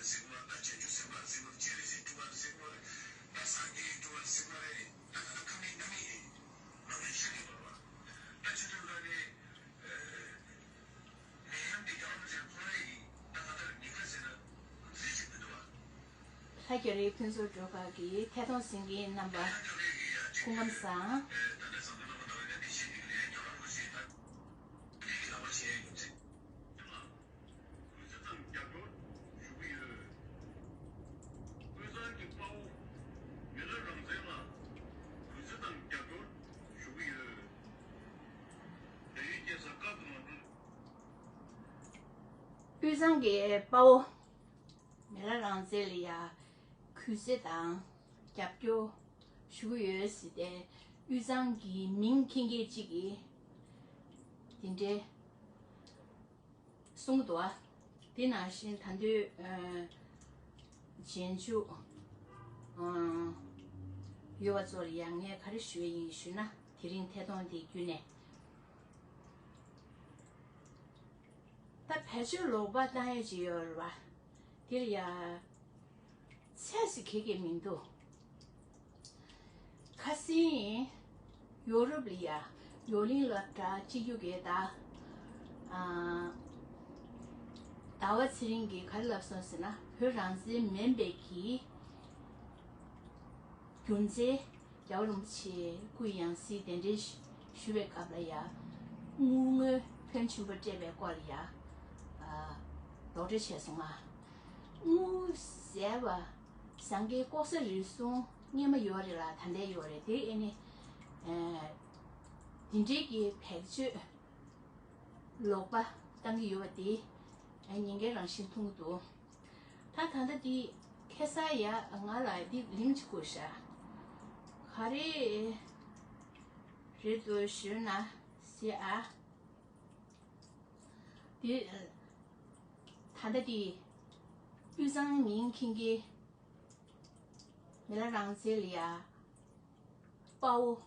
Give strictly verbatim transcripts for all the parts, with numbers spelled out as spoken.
ལྷ་རྒྱ་རི་ཕུན་ཚོགས་སྒྲོལ་དཀར་གྱི་ཐད་གཏོང་གསན་མཁན་རྣམ་པ་སྐུ་ཁམས་བཟང་། དབུས་གཙང་གི་དཔའ་བོ་མི་ལ་རང་བཙན་ལ་ཡ་གུས་བརྩི་དང་རྒྱབ་སྐྱོར་ཞུ་གི་ཡོད་ཟེར་ཏེ། དབུས་གཙང་གི་མིང་འཁྱེར་མཁན་གཅིག་གིས་དེ་འདྲའི་གསུང་གི་འདུག་ཨ། དེ་ནང་བཞིན་ད་དུང་ཨ་རྗེས་འཇུག་ཨ་ཡོད་པ་ཚོ་ལ་ཡང་ངས་ག་རེ་ཞུ་ཡ་ཡིན་ཞུས་ན། དེ་རིང་ཐད་གཏོང་འདི་བརྒྱུད་ནས། ད་བེད་སྤྱོད་ལོག་པ་བཏང་ཡ་ཅིག་ཡོད་རེད་བ། དེ་ལ་ཡ་ཚད་ཟེར་གི་གི་མི་འདུག་ཁ་སང་ཡོ་རོབ་ལ་ཡ་ཡོ་ལིང་སློབ་གྲྭ་སྤྱི་རྒྱུ་གས་ད་ཨ་ཟླ་བ་ཚེ་རིང་གིས་ག་རེ་ལབ་སོང་ཟེར་ན། བོད་རང་བཙན་མིན་པའི་གི་རྒྱུ་མཚན། རྒྱལ་བ་རིན་པོ་ཆེའི་སྐུའི་ཡང་སྲིད་གདན་འདྲེན་ཞུ་བའི་སྐབས་ལ་ཡ་དངུལ་དངོས་ཕོན་ཆེན་པོ་སྤྲད་པའི་སྐོར་ལ་ཡ་ཨ་ལོག་འགྲེལ་བྱས་སོང་ང་། དངུལ་ཟེར་བ་ཟངས་ཀའི་ལྐོག་ཟ་རུལ་སུངས་སྔོན་མ་ཡོད་རེད་ལ་ད་ལྟ་ཡོད་རེད། དེ་ཨེ་ནི་ཨ་འདི་འདྲའི་གི་བེད་སྤྱོད་ལོག་པ་བཏང་གི་ཡོད་པ་དེ་ཨ་ཉེན་ཁའི་རང་བཞིན་མཐོང་གི་འདུག་ད་ད་ལྟ་འདི་ཁ་སང་ཡ་ང་ལ་འདི་ལིང་ཅིག་བསྐུར་ཤག་ག་རེ་རེད་འདུག་ཞུས་ན་ཟེར་ཨ། འདི་ད་ལྟ་འདི་དབུས་གཙང་མིང་འཁྱེར་མཁན་མི་ལ་རང་བཙན་ལ་ཡ་དཔའ་བོ།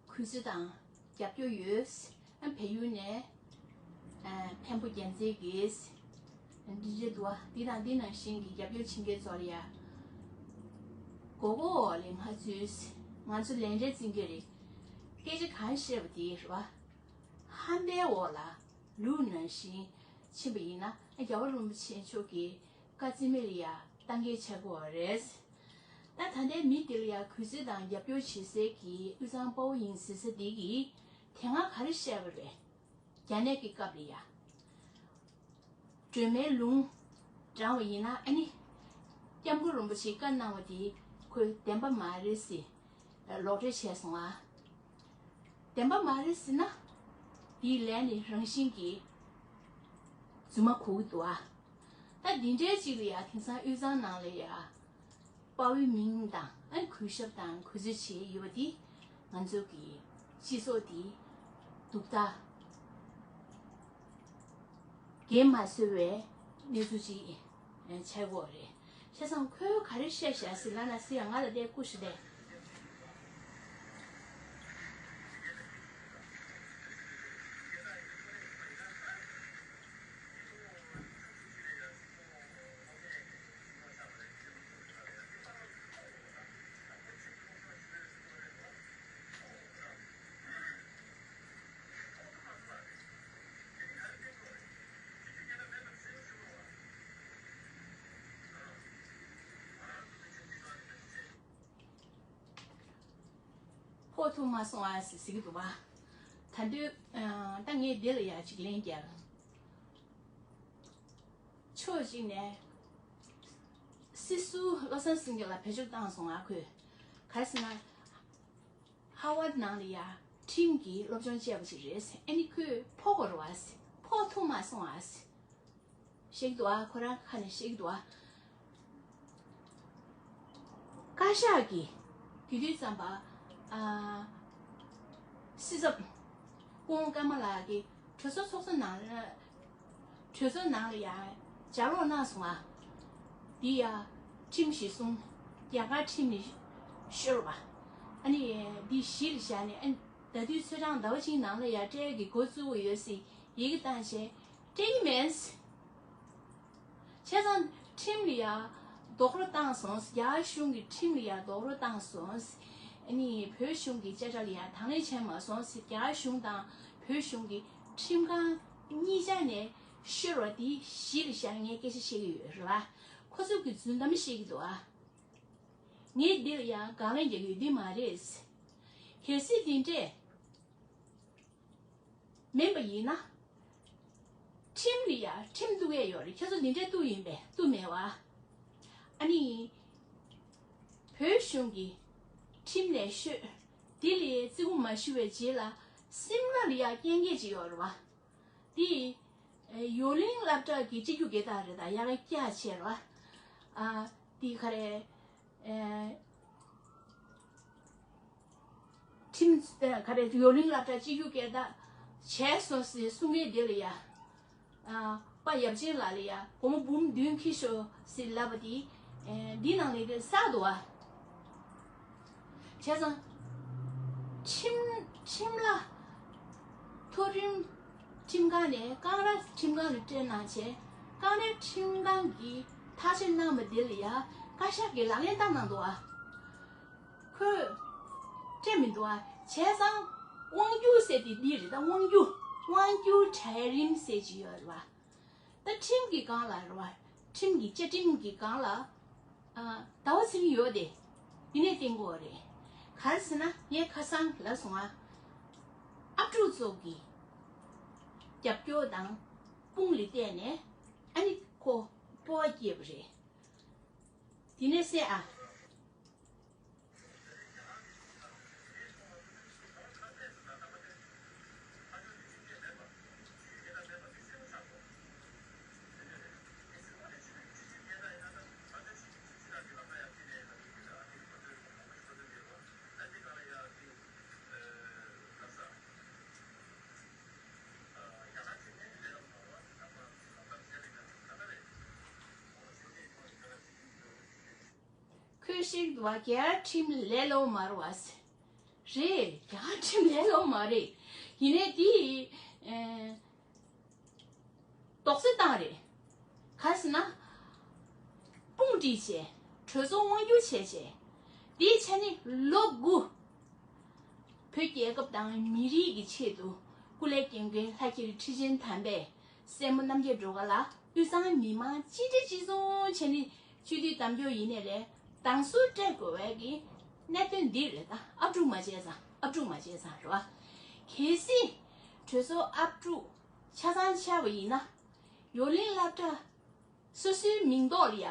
གུས་བརྩི་དང་རྒྱབ་སྐྱོར་ཡོད། ཨ་བལ་ཡུལ་ནས་ཨ་འཕན་པོ་རྒྱལ་མཚན་གྱིས་འདི་རེད་འདུག་འདི་དང་འདི་ནང་བཞིན་གྱི་རྒྱབ་སྐྱོར་བྱེད་མཁན་ཚོ་ལ་ཡ་མགོ་སྐོར་ལས་མ་འཛུལ། ང་ཚོ་ལན་རེ་འཛིན་གྱི་རེད། སྐད་ཆ་གང་བཤད་པ་དེ་རེད་བ། ཧམ་པའི་འོག་ལ་ལུག་ནང་བཞིན་ཕྱིན་པ་ཡིན་ན། རྒྱལ་བ་རིན་པོ་ཆེ་མཆོག་གི་བཀའ་བརྩི་མེད་ལ་ཡ་ལྟ་འགལ་ཆགས་ཀྱི་ཡོད་རེད། ད་ད་ལྟའི་མི་དེ་ལ་ཡ་གུས་བརྩི་དང་རྒྱབ་སྐྱོར་བྱེད་སའི་གི་དབུས་གཙང་དཔའ་བོ་ཡིན་ཟེར་ས་དེ་གིས་དེ་སྔ་ག་རེ་བཤད་པ་རེད། རྒྱ་ནག་གི་སྐབས་ལ་ཡ་སྒྲོལ་མའི་ལུང་དྲངས་པ་ཡིན་ན། ཨ་ནི་སྐྱབས་མགོན་རིན་པོ་ཆེས་བཀའ་གནང་བ་དེ་ཁོས་བདེན་པ་མ་རེད་ཟེར་ལོག་འགྲེལ་བྱས་སོང་ང་། བདེན་པ་མ་རེད་ཟེར་ན། དེའི་ལན་ནི་རང་བཞིན་གྱིས་རྫུན་མ་གོ་གི་འདུག་ཨ། ད་འདི་འདྲའི་ཅིག་ལ་ཡ་དེང་སང་དབུས་གཙང་ནང་ལ་ཡ་དཔའ་བོའི་མིང་དང་ཨ་གུས་ཞབས་དང་གུས་བརྩི་བྱས་ཡོད་པ་འདི་ང་ཚོ་གི་སྤྱི་ཚོགས་འདི་སྡུག་ད་འགན་མ་བཟོད་པའི་གནས་ཚུལ་ཅིག་ཆགས་ཀྱི་ཡོད་རེད། བྱས་ཙང་ཁོས་ག་རེ་བཤད་བཞག་ཟེར་ལབ་ན་ཟེར་ཡ། ང་ལ་དེ་སྐུ་ཞིག་ལས། ཕོག་ཐུག་མ་སོང་ཨ་ཟེར་ཟེར་གྱི་འདུག་བ། ད་དུང་ཨ་ད་ངས་འདི་ལ་ཡ་ཅིག་ལན་རྒྱག་ཕྱོགས་གཅིག་ནས་སྲིད་ཟུར་བློ་བཟང་སེང་གེ་ལ་བེད་སྤྱོད་བཏང་སོང་ང་། ཁོས་ག་རེ་ཟེར་ན། ཧ་ཝར་ནང་ལ་ཡ་ཁྲིམས་ཀྱི་སློབ་སྦྱོང་བྱས་པ་ཞིག་རེད། ཨ་ནི་ཁོས་ཕོག་དགོས་རེད་བ། ཕོག་ཐུག་མ་སོང་ཨ། ཤེས་ཀྱི་འདུག་ཨ། ཁོ་རང་ཁ་ནས་ཤེས་ཀྱི་འདུག་ཨ། བཀའ་ཤག་གིས་དེ་དུས་ཙམ་པ་ཨ་སྲིད་ཚབ་སྐུ་ངོ་ཀརྨ་ལགས་ཀྱིས་གྲོས་ཚོགས་ཚོགས་གཙོ་ནང་ལ་གྲོས་ཚོགས་ནང་ལ་ཡ་ལྗགས་ཀློག་གནང་སོང་ང་། འདི་ཡ་ཁྲིམས་གཞིར་བཟུང་རྒྱ་གར་ཁྲིམས་ནས་ཤོར་བ། ཨ་ནི་འདི་གཞི་ལ་བཞག་ནས། ཨ་ནི་ད་དུས་ཚོད་གྲངས་ཟླ་བ་གཅིག་ནང་ལ་ཡ་སྤྲད་ཀྱི་འགོ་བཙུགས་ཡོད་ཟེར་ཡི་གེ་བཏང་བྱས་སྤྲད་ཀྱི་མེད། བྱས་ཙང་ཁྲིམས་ལ་ཡ་རྡོག་རོལ་བཏང་སོང་། རྒྱ་གཞུང་གི་ཁྲིམས་ལ་ཡ་རྡོག་རོལ་བཏང་སོང་། ཨ་ནི་བོད་གཞུང་གི་བཅད་ཁྲ་ལ་ཡ་དང་ལེན་བྱས་མ་སོང་། རྒྱ་གཞུང་དང་བོད་གཞུང་གི་ཁྲིམས་ཁང་གཉིས་ཆ་ནས་ཤོར་བ་དེ་གཞི་ལ་བཞག་ངས་སྐད་ཆ་བཤད་ཀྱི་ཡོད་རེད་བ། ཁོ་ཚོ་གི་རྫུན་གཏམ་བཤད་ཀྱི་འདུག་ཨ། ངས་འདི་ལ་ཡང་དགག་ལན་རྒྱག་རྒྱུ་འདི་མ་རེད། གལ་སྲིད་འདི་འདྲས་མིན་པ་ཡིན་ན། ཁྲིམས་ལ་ཡང་ཁྲིམས་གཏུག་ཡས་ཡོད་རེད། ཁྱེད་ཚོ་འདི་འདྲས་གཏུག་ཡིན་པས་གཏུག་མེད་བ། ཨ་ནི། བོད་གཞུང་གི་ཁྲིམས་ལས་ཤོད། འདི་ལ་བརྩི་བཀུར་མ་ཞུ་བའི་རྗེས་ལ་སིམ་ལ་ལ་ཡང་རྐྱེན་ངན་ཅིག་ཡོད་རེད་བ། འདི། ཨེ། ཡོ་ལིང་སློབ་གྲྭ་གི་སྤྱི་རྒྱུ་དགེ་རྟགས་རེད་ད། ཡ་ག་སྐྱ་བྱས་ར། ཨ། འདི་ག་རེ། ཨེ། ཁྲིམས། ཨེ། ག་རེ། ཡོ་ལིང་སློབ་གྲྭ་སྤྱི་རྒྱུ་དགེ་རྟགས་བྱས་སོང་ཟེར་གསུང་མཁན་འདི་ལ་ཡ། ཨ། པ་ཡབ་ཆེན་ལགས་ལ་ཡ་སྒོར་མོ་འབུམ་བདུན་འཁྱེར་ཤོག་ཟེར་ལབ་པ་དེ། ཨེ། འདི་ནང་ལས་དེ་བསགས་འདུག་བ། བྱས་ཙང་། ཁྲིམས། ཁྲིམས་ལ། མཐོ་རིམ་ཁྲིམས་ཁང་ནས་ཀང་ར་ཁྲིམས་ཁང་ལ་སྤྲད་གནང་བྱས། ཀང་ར་ཁྲིམས་ཁང་གིས་ཐག་གཅོད་གནང་བ་འདི་ལ་ཡ་བཀའ་ཤག་གིས་ལག་ལེན་བསྟར་གནང་འདུག་ཨ། ཁོས་སྤྲད་མི་འདུག་ཨ། བྱས་ཙང་དབང་སྒྱུར་ཟེར་དེ་འདི་རེད་ད། དབང་སྒྱུར། དབང་སྒྱུར་གྲལ་རིམ་ཟེར་གྱི་ཡོད་རེད་བ། ད་ཁྲིམས་ཀྱི་སྒང་ལ་རེད་བ། ཁྲིམས་ཀྱི་བཅའ་ཁྲིམས་ཀྱི་སྒང་ལ། ཨ། ཟླ་བ་ཚེ་རིང་ཡོད་དེ། འདི་ནས་བསྟན་དགོས་རེད། ག་རེ་ཟེར་ན་ངས་ཁ་སང་ལབ་སོང་ང་། ཨབ་ཕྲུག་ཚོ་གི་རྒྱབ་སྐྱོར་དང་དཔུང་ལ་བལྟས་ནས་ཨ་ནི་ཁོ་སྤོབས་པ་སྐྱེས་པ་རེད། འདི་ནས་གསན་ཨ། ཁོས་བཤད་ཀྱི་འདུག་བ། རྒྱ་གར་ཁྲིམས་ལས་སླ་པོ་མ་རེད་བ། རེད། རྒྱ་གར་ཁྲིམས་ལས་སླ་པོ་མ་རེད། ཡིན་ནའི་དེ། ཨེ། དོགས་སེལ་བཏང་རེད། ག་རེ་ཟེར་ན། དཔུང་སྒྲིག་བྱས། གྲོས་ཚོགས་དབང་སྒྱུར་བྱས་བྱས། དེའི་ཆ་ནས་ལོ་དགུ། བོད་རྒྱལ་ཁབ་དང་མི་རིགས་ཀྱི་ཆེད་དུ་སྐུ་ལས་བསྐྱོན་མཁན་ལྷ་སྐྱིད་ཁྲི་ཆེན་དམ་པས་སྲས་མོ་རྣམ་རྒྱལ་སྒྲོལ་དཀར་ལ་དབུས་གཙང་མི་མང་གཅིག་སྒྲིལ་གཅིག་མཚུངས་བྱས་ནས་སྤྱི་འཐུས་བདམས་སྐྱོར་ཡིན་ནའི་རེད། དང་ཟུར་སྤྲད་དགོས་པའི་གི་གནད་དོན་འདི་རེད་ད། ཨབ་ཕྲུག་མ་བྱས་ཙང་། ཨབ་ཕྲུག་མ་བྱས་ཙང་རེད་བ། གལ་སྲིད་གྲོས་ཚོགས་ཨབ་ཕྲུག་ཆ་ཚང་ཆགས་པ་ཡིན་ན། ཡོ་ལིན་སློབ་གྲྭ་སོ་སོའི་མིང་ཐོག་ལ་ཡ་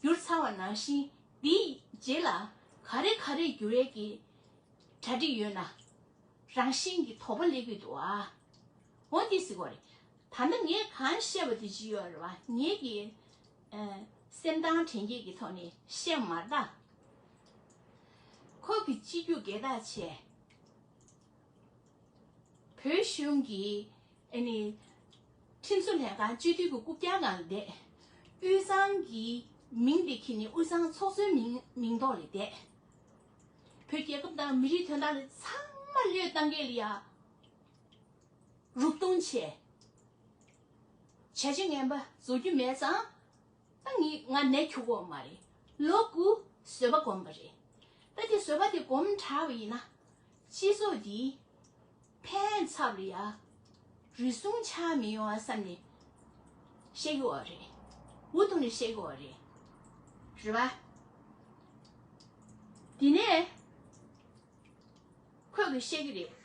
བསྒྱུར་ཚར་བ་ནང་བཞིན། འདིའི་རྗེས་ལ་ག་རེ་ག་རེ་བསྒྱུར་ཡས་ཀྱི་གྲ་སྒྲིག་ཡོད་ན། རང་བཞིན་གྱིས་དོགས་པ་སླེབས་ཀྱི་འདུག་ཨ། འོ་འདི་ཟེར་དགོས་རེད། ད་ལྟ་ངས་གང་བཤད་པ་དེ་ཅི་ཡོད་རེད་བ། ངེད་ཀྱི། ཨ། སེམས་ཐག་དྲན་སྐྱེད་ཀྱི་ཐོག་ནས་བཤད་མ་རེད་ད། ཁོ་གི་སྤྱི་རྒྱུ་དགེ་རྟགས་བྱས། བོད་གཞུང་གི། ཨ་ནི། ཁྲིམས་བཟོ་ལྷན་ཁང་སྤྱི་འཐུས་ཀྱི་རྐུབ་བཀྱག་སྒང་ལ་བསྡད། དབུས་གཙང་གི་མིང་དེ་ཁྱེར་ནས་དབུས་གཙང་ཚོགས་གཙོའི་མིང་མིང་ཐོག་ལ་བསྡད། བོད་རྒྱལ་ཁབ་དང་མི་རིགས་དོན་དག་ལ་ཚང་མ་བློས་བཏང་མཁན་ལ་ཡ། རུབ་རྡུང་བྱས། བྱས་རྗེས་ངན་པ་བཟོ་རྒྱུ་མེད་ཙང་། ད་ངས་ང་ནད་ཁྱུག་གོ་མ་རེད། ལོ་དགུ་བཟོད་པ་སྒོམ་པ་རེད། ད་དེ་བཟོད་པ་དེ་སྒོམ་དྲགས་པ་ཡིན་ན། སྤྱི་ཚོགས་འདིའི་ཕན་ཚབ་ལ་ཡ་རུལ་སུངས་ཆགས་མི་ཡོང་བ་བསམ་ནས་བཤད་ཀྱི་ཡོད་རེད། འུ་ཐུག་ནས་བཤད་ཀྱི་ཡོད་རེད། རེད་པ། དེ་ནས། ཁོས་གི་བཤད་ཀྱི་རེད།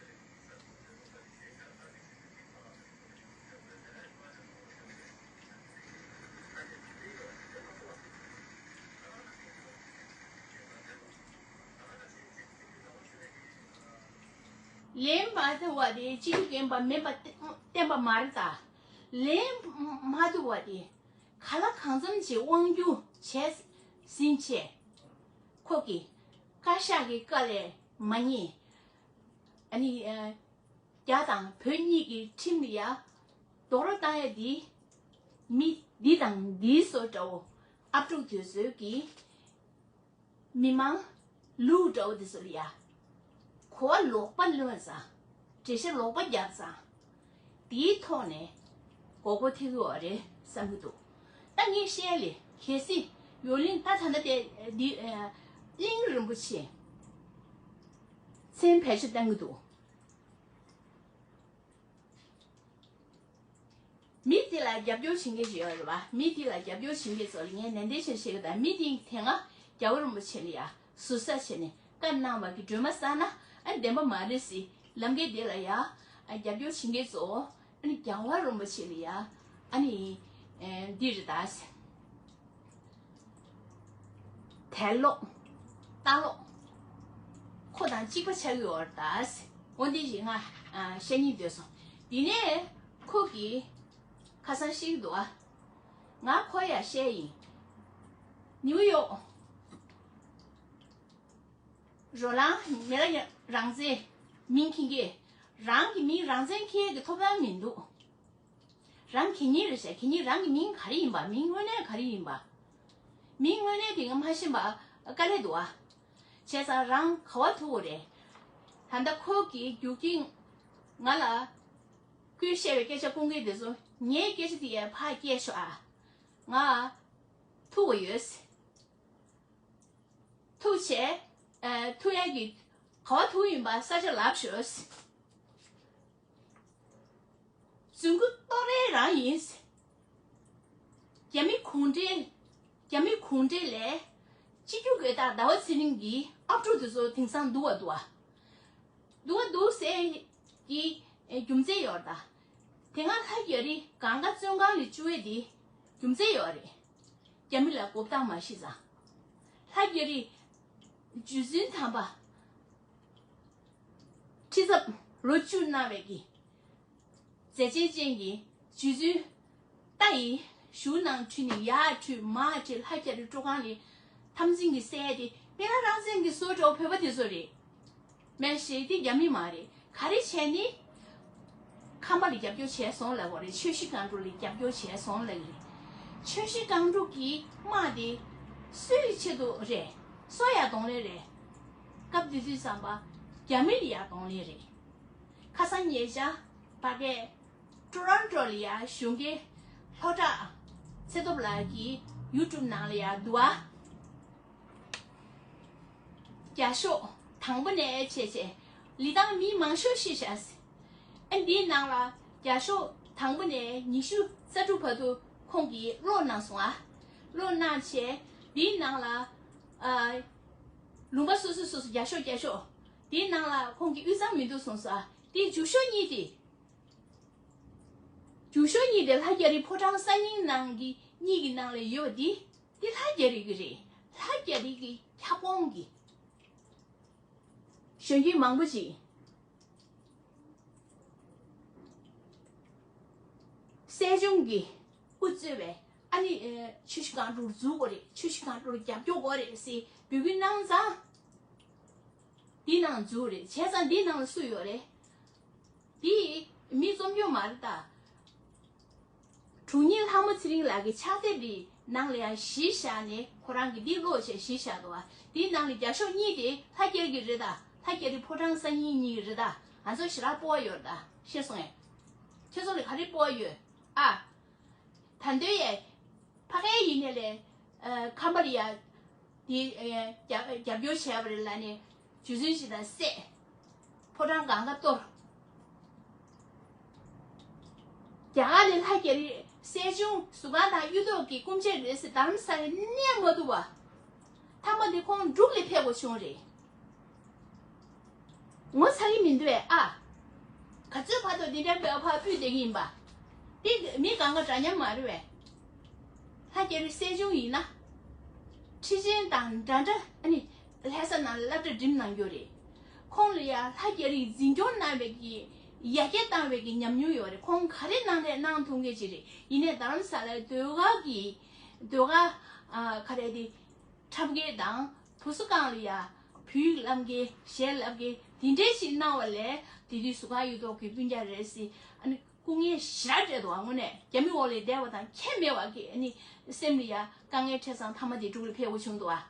ལན་མ་ཐུབ་པ་དེ་སྤྱི་འཐུས་རྒན་པ་མིན་པ་བསྟན་པ་མ་རེད་ད། ལན་མ་ཐུབ་པ་དེ་ག་ལ་གང་འཚམ་ཞིག་དབང་སྒྱུར་བྱས་ཟིན་བྱས། ཁོ་གི་བཀའ་ཤག་གི་བཀའ་ལས་མ་ཉན། ཨ་ནི། ཨ། རྒྱ་དང་བོད་གཉིས་ཀྱི་ཁྲིམས་ལ་ཡ་རྡོག་རོལ་བཏང་ཡ་འདི། མི་འདི་དང་འདིའི་བཟོ་འདྲ་བོ། ཨབ་ཕྲུག་དེ་ཚོའི་གི་མི་མང་ལུག་འདྲ་བོ་དེ་ཚོ་ལ་ཡ་གོ་བ་ལོག་པ་ལོན་ཙང་། འགྲེལ་བཤད་ལོག་པ་བརྒྱབ་ཙང་། དེའི་ཐོག་ནས་མགོ་སྐོར་ཐེབས་ཀྱི་ཡོད་རེད་བསམ་གྱི་འདུག་ད་ངས་བཤད་ལེ་གལ་སྲིད་ཡོ་ལིན་ད་ད་ལྟ་དེ་འདི་གླིང་རིན་པོ་ཆེ་མཚན་བེད་སྤྱོད་བཏང་གི་འདུག་མི་དེ་ལ་རྒྱབ་སྐྱོར་བྱེད་མཁན་ཞིག་ཡོད་རེད་བ། མི་དེ་ལ་རྒྱབ་སྐྱོར་བྱེད་མཁན་ཚོ་ལ་ངས་ནན་ཏན་བྱས་བཤད་གི། ད་མི་དེ་དེ་སྔ་རྒྱལ་བ་རིན་པོ་ཆེ་ལ་ཡ་ཟུར་ཟ་བྱས་ནས་བཀའ་གནང་བ་གི་སྒྲོལ་མ་བསགས་ན་ཨ་ནི་བདེན་པ་མ་རེད་ཟེར། ལམ་ཁའི་དེ་ལ་ཡ་རྒྱབ་སྐྱོར་བྱེད་མཁན་ཚོ་ཨ་ནི་རྒྱལ་བ་རིན་པོ་ཆེ་ལ་ཡ་ཨ་ནི་འདི་རེད་ད། དད་ལོག་ལྟ་ལོག་ཁོ་དང་གཅིག་པ་ཆགས་ཡོད་རེད་ད། འོ་འདི་ཞིག་ང་བཤད་སྙིང་འདོད་སོང་། དེ་ནས་ཁོ་གིས་ཁ་སང་ཤེས་ཀྱི་འདུག་ཨ། ང་ཁོ་ཡ་བཤད་ཡིན། ནིའུ་ཡོག་རོ་ལངས་མི་ལ་རང་བཙན་མིང་འཁྱེར་གྱི། རང་གི་མིང་རང་བཙན་འཁྱེར་གྱི་ཐོབ་ཐང་མི་འདུག་རང་གད་སྙིགས་རེད་ཤག་གད་སྙིགས། རང་གི་མིང་ག་རེ་ཡིན་པ། མིང་དངོས་གནས་ག་རེ་ཡིན་པ། མིང་དངོས་གནས་དེ་ང་མ་ཤེས་པ་དཀའ་ལས་འདུག་ཨ། བྱས་ཙང་རང་ག་པར་ཐུག་དགོས་རེད། ད་ལྟ་ཁོ་གིས་རྒྱུག་ཀྱིན་ང་ལ་ཁོས་བཤད་པའི་སྐད་ཆ་ཀུན་གྱི་དེ་ཚོ་ངའི་སྐད་ཆ་དེ་ཡར་ཕར་སྐྱེལ་ཤོག་ཨ། ང་ཐུག་དགོས་ཡོད། ཐུག་བྱས། ཨ། ཐུག་ཡག་གི་ག་པར་ཐུག་ཡིན་པ་ས་ཆ་ལབ་ཤོག་རྫུན་རྐུ་གཏོར་རེས་རང་ཡིན། རྒྱ་མི་གུང་ཁྲན། རྒྱ་མི་གུང་ཁྲན་ལས་སྤྱི་རྒྱུ་སྒེར་བདག་ཟླ་བ་ཚེ་རིང་གི་ཨབ་ཕྲུག་དེ་ཚོ་དེང་སང་འདུག་བ་འདུག་བ། འདུག་བ་འདུག་ཟེར་གྱི་རྒྱུ་མཚན་ཡོད་རེད་ད། དེ་སྔ་ལྷ་རྒྱ་རི་སྒང་ག་བཙོན་ཁང་ལ་བཅུག་ཡས་དེ་རྒྱུ་མཚན་ཡོད་རེད། རྒྱ་མི་ལ་མགོ་བཏགས་མ་ཤེས་ཙང་། ལྷ་རྒྱ་རི་རྗེ་བཙུན་དམ་པ་ཁྲི་ཚབ་ལོ་བཅུ་གནང་བའི་གི་མཛད་རྗེས་ཅན་གྱི་རྗེ་བཙུན་ལྟ་ཡི་བཞུགས་ནང་ཁྲུལ་ནས་ཡར་ཁྲུལ་མར་ཁྲུལ། ལྷ་རྒྱ་རི་སྤྲོ་ཁང་ལས་འཐབ་འཛིང་གི་སྲས་དེ་སྨན་བླ་རང་བཙན་གྱི་སྲོག་འགྲོ་བོད་པ་དེ་ཚོ་རེད། མེད་ཤེས་དེ་རྒྱ་མི་མ་རེད། ག་རེ་བྱས་ནི། ཁམས་པ་ལ་རྒྱབ་སྐྱོར་བྱས་སོང་ལབ་པ་རེད། ཆུ་བཞི་སྒང་དྲུག་ལ་རྒྱབ་སྐྱོར་བྱས་སོང་ལབ་ཀྱི་རེད། ཆུ་བཞི་སྒང་དྲུག་གི་དམག་དེ་སུའི་ཆེད་དུ་རེད། སུ་ཡ་གདོང་ལེན་རེད། སྐབས་དེ་དུས་ཙམ་པ་རྒྱ་མི་ལ་ཡ་གདོང་ལེན་རེད། ཁ་སང་ཉེ་ཆར་ཕ་གིའི་ཊོ་རོན་ཊོ་ལ་ཡ་གཞུང་གི་ལྷོ་བྲག་ཚེ་སྟོབས་ལགས་ཀྱི་ཡུ་ཊུབ་ནང་ལ་ཡ་འདུག་ཨ། རྒྱ་ཤོག་དང་པོ་ནས་བྱས་བྱས་ལི་ཐང་མི་མང་ཤོས་ཤི་ཤག་ཨ། འདིའི་ནང་ལ་རྒྱ་ཤོག་དང་པོ་ནས་ཉི་ཤུ་རྩ་དྲུག་བར་དུ་ཁོང་གིས་ཀློག་གནང་སོང་ཨ། ཀློག་གནང་བྱས་འདིའི་ནང་ལ་ཨ། ལུང་པ་སོ་སོ་སོ་སོ་རྒྱ་ཤོག་རྒྱ་ཤོག་འདིའི་ནང་ལ་ཁོང་གི་དབུས་གཙང་མི་འདུག་གསུངས་སོང་ཨ། དེའི་མཇུག་ཤོག་གཉིས་དེ། མཇུག་ཤོག་གཉིས་དེ་ལྷ་རྒྱ་རི་ཕོ་བྲང་གསར་རྙིང་ནང་གི་གཉིས་ཀྱི་ནང་ལ་ཡོད་པ་འདི། འདི་ལྷ་རྒྱ་རི་གི་རེད། ལྷ་རྒྱ་རི་གི་ཁྱབ་ཁོངས་ཀྱི་གཞོན་སྐྱེས་མང་པོ་ཅིག་སྲིད་གཞུང་གི་དབུ་གཙོས་པའི་ཨ་ནི་ཆུ་བཞི་སྒང་དྲུག་འཛུགས་དགོས་རེད། ཆུ་བཞི་སྒང་དྲུག་རྒྱབ་སྐྱོར་དགོས་རེད་ཟེར་འབོད་སྐུལ་གནང་ཙང་། འདི་ནང་འཛུལ་རེད། བྱས་ཙང་འདི་ནང་ལ་སུ་ཡོད་རེད། འདི་མི་རྩོམ་རྒྱུ་མ་རེད་ད། དྲུང་ཉིད་ལྷ་མོ་ཚེ་རིང་ལགས་ཀྱི་ཕྱག་དེབ་འདི་ནང་ལ་ཡང་གཞི་བཞག་ནས་ཁོ་རང་གིས་འདི་ཀློག་བྱས་གཞི་བཞག་འདུག་བ། འདིའི་ནང་ལ་རྒྱ་ཤོག་གཉིས་དེ་ལྷ་རྒྱ་རི་གི་རེད་ད། ལྷ་རྒྱ་རི་ཕོ་བྲང་གསར་རྙིང་གཉིས་ཀྱི་རེད་ད། ང་ཚོ་ཞེ་དྲག་སྤོབས་པ་ཡོད་རེད་ད། ཤེས་སོང་ངས། ཁྱེད་ཚོ་ལ་ག་རེ་སྤོབས་པ་ཡོད་ཨ། ད་འདོད་ཡས། ཕ་གའི་ཡིན་ནས་ལས། ཨ། ཁམས་པ་ལ་ཡ། དེ། ཨ། རྒྱབ་རྒྱབ་སྐྱོར་བྱས་པ་རེད་ལབ་ནས་རྗེ་བཙུན་ཞིག་དང་བསད། ཕོ་བྲང་སྒང་ག་གཏོར། རྒྱ་གར་ནས་ལྷ་རྒྱ་རི་སྲིད་གཞུང་ཟུར་ཁང་དང་གཡུ་ཐོག་གི་སྐུ་མཆེད་རེད་ཟེར་རྡ་རམ་ས་ལ་གནས་མ་ཐུབ་པ། མཐའ་མ་དེ་ཁོང་འབྲུག་ལ་ཕེབས་དགོས་བྱུང་རེད། ངོ་ཚ་གི་མི་འདུག་ཨེ་ཨ། ག་ཚོད་བར་དུ་འདི་འདྲའི་དཔའ་བ་ཕུད་བསྡད་ཀྱི་ཡིན་པ། འདི་མི་གང་ག་འདྲ་མཉམ་མ་རེད་པས། ལྷ་རྒྱ་རི་སྲིད་གཞུང་ཡིན་ན། ཁྲི་ཆེན་དང་འདྲ་འདྲ་ཨ་ནི་ལྷ་ས་ནང་ལ་སློབ་གྲྭ་འགྲིམས་གནང་རྒྱུ་རེད། ཁོང་ལ་ཡ་ལྷ་རྒྱ་རིས་འཛིན་སྐྱོང་གནང་བའི་གི་ཡར་རྒྱས་བཏང་བའི་གི་ཉམས་མྱོང་ཡོད་རེད། ཁོང་ག་རེ་གནང་ནས་གནང་ཐུབ་མཁན་ཅིག་རེད། ཡིན་ནའི་རྡ་རམ་ས་ལའི་ཟློས་གར་གི་ཟློས་གར་ཨ་ག་རེ་དེ། འཁྲབ་མཁན་དང་བུ་གསོ་ཁང་ལ་ཡ་བོད་ཡིག་བསླབ་མཁན་གཞས་བསླབ་མཁན་དེ་འདྲའི་ཞིག་གནང་བ་ལས་དེ་དུས་ཟུར་ཁང་གཡུ་ཐོག་གི་སྤུན་ཀྱག་རེད་ཟེར་ཨ་ནི་སྐུ་ངལ་ཞེ་དྲག་འཕྲད་འདུག་ཨ། དངོས་གནས་རྒྱ་མི་འོག་ལ་བསྡད་པ་དང་ཁྱད་མེད་པ་གི་ཨ་ནི་སེམས་ལ་ཡ་དཀའ་ངལ་འཕྲད་ཙང་མཐའ་མ་དེ་འབྲུག་ལ་ཕེབས་དགོས་བྱུང་འདུག་ཨ།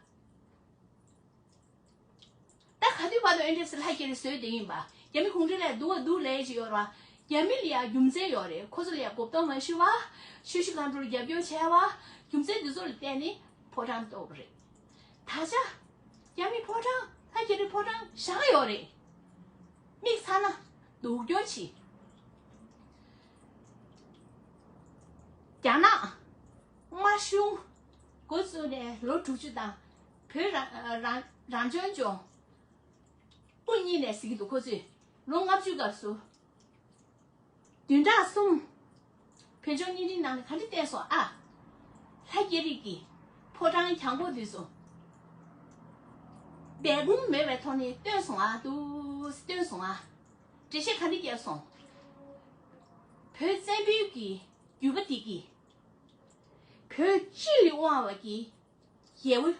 ད་ག་དུས་བར་དུ་ཨེ་འདྲས་ལྷ་རྒྱ་རི་བཟོས་བསྡད་ཡིན་པ། རྒྱ་མི་གུང་ཁྲན་ལས་སྡུག་པ་སྡུག་ལས་ཅིག་ཡོད་ར། རྒྱ་མི་ལ་ཡང་རྒྱུ་མཚན་ཡོད་རེད། ཁོ་ཚོ་ལ་ཡང་གོ་སྟོན་མ་ཞུ་བ། ཆུ་བཞི་སྒང་དྲུག་ལ་རྒྱབ་སྐྱོར་བྱས་པ། རྒྱུ་མཚན་འདི་ཚོ་ལ་བརྟེན་ནས་ཕོ་བྲང་གཏོར་བ་རེད། ད་ཆ་རྒྱ་མི་ཕོ་བྲང་། ལྷ་རྒྱ་རི་ཕོ་བྲང་བཞེངས་ཡོད་རེད། དམིགས་ཚར་ན་སྡུག་སྦྱོང་བྱེད། རྒྱ་ནག་དམར་གཞུང་འགོ་བཙུགས་ནས་ལོ་དྲུག་ཅུ་དང་། བོད་རང་རང་རང་སྐྱོང་ལྗོངས་དབུ་བརྙེས་ནས་ཟེར་གྱི་འདུག་ཁོ་ཚོས་ལོ་ལྔ་བཅུ་སྐབས་སུ། བདུན་ཕྲག་གསུམ། བོད་ལྗོངས་བརྙན་འཕྲིན་ནང་ནས་ག་འདྲ་བསྟན་སོང་ཨ། ལྷ་རྒྱ་རི་གི་ཕོ་བྲང་གྱང་གོག་འདི་ཚོ་སྦས་སྐུང་མེད་པའི་ཐོག་ནས་བཏོན་སོང་ཨ། འདུག་སེ་བཏོན་སོང་ཨ། འགྲེལ་བཤད་ག་འདྲ་བརྒྱབ་སོང་། བོད་བཙན་པོའི་གི་བརྒྱུད་པ་འདི་གིས་བོད་སྤྱི་ལ་དབང་བ་གི་རྒྱལ་པོ་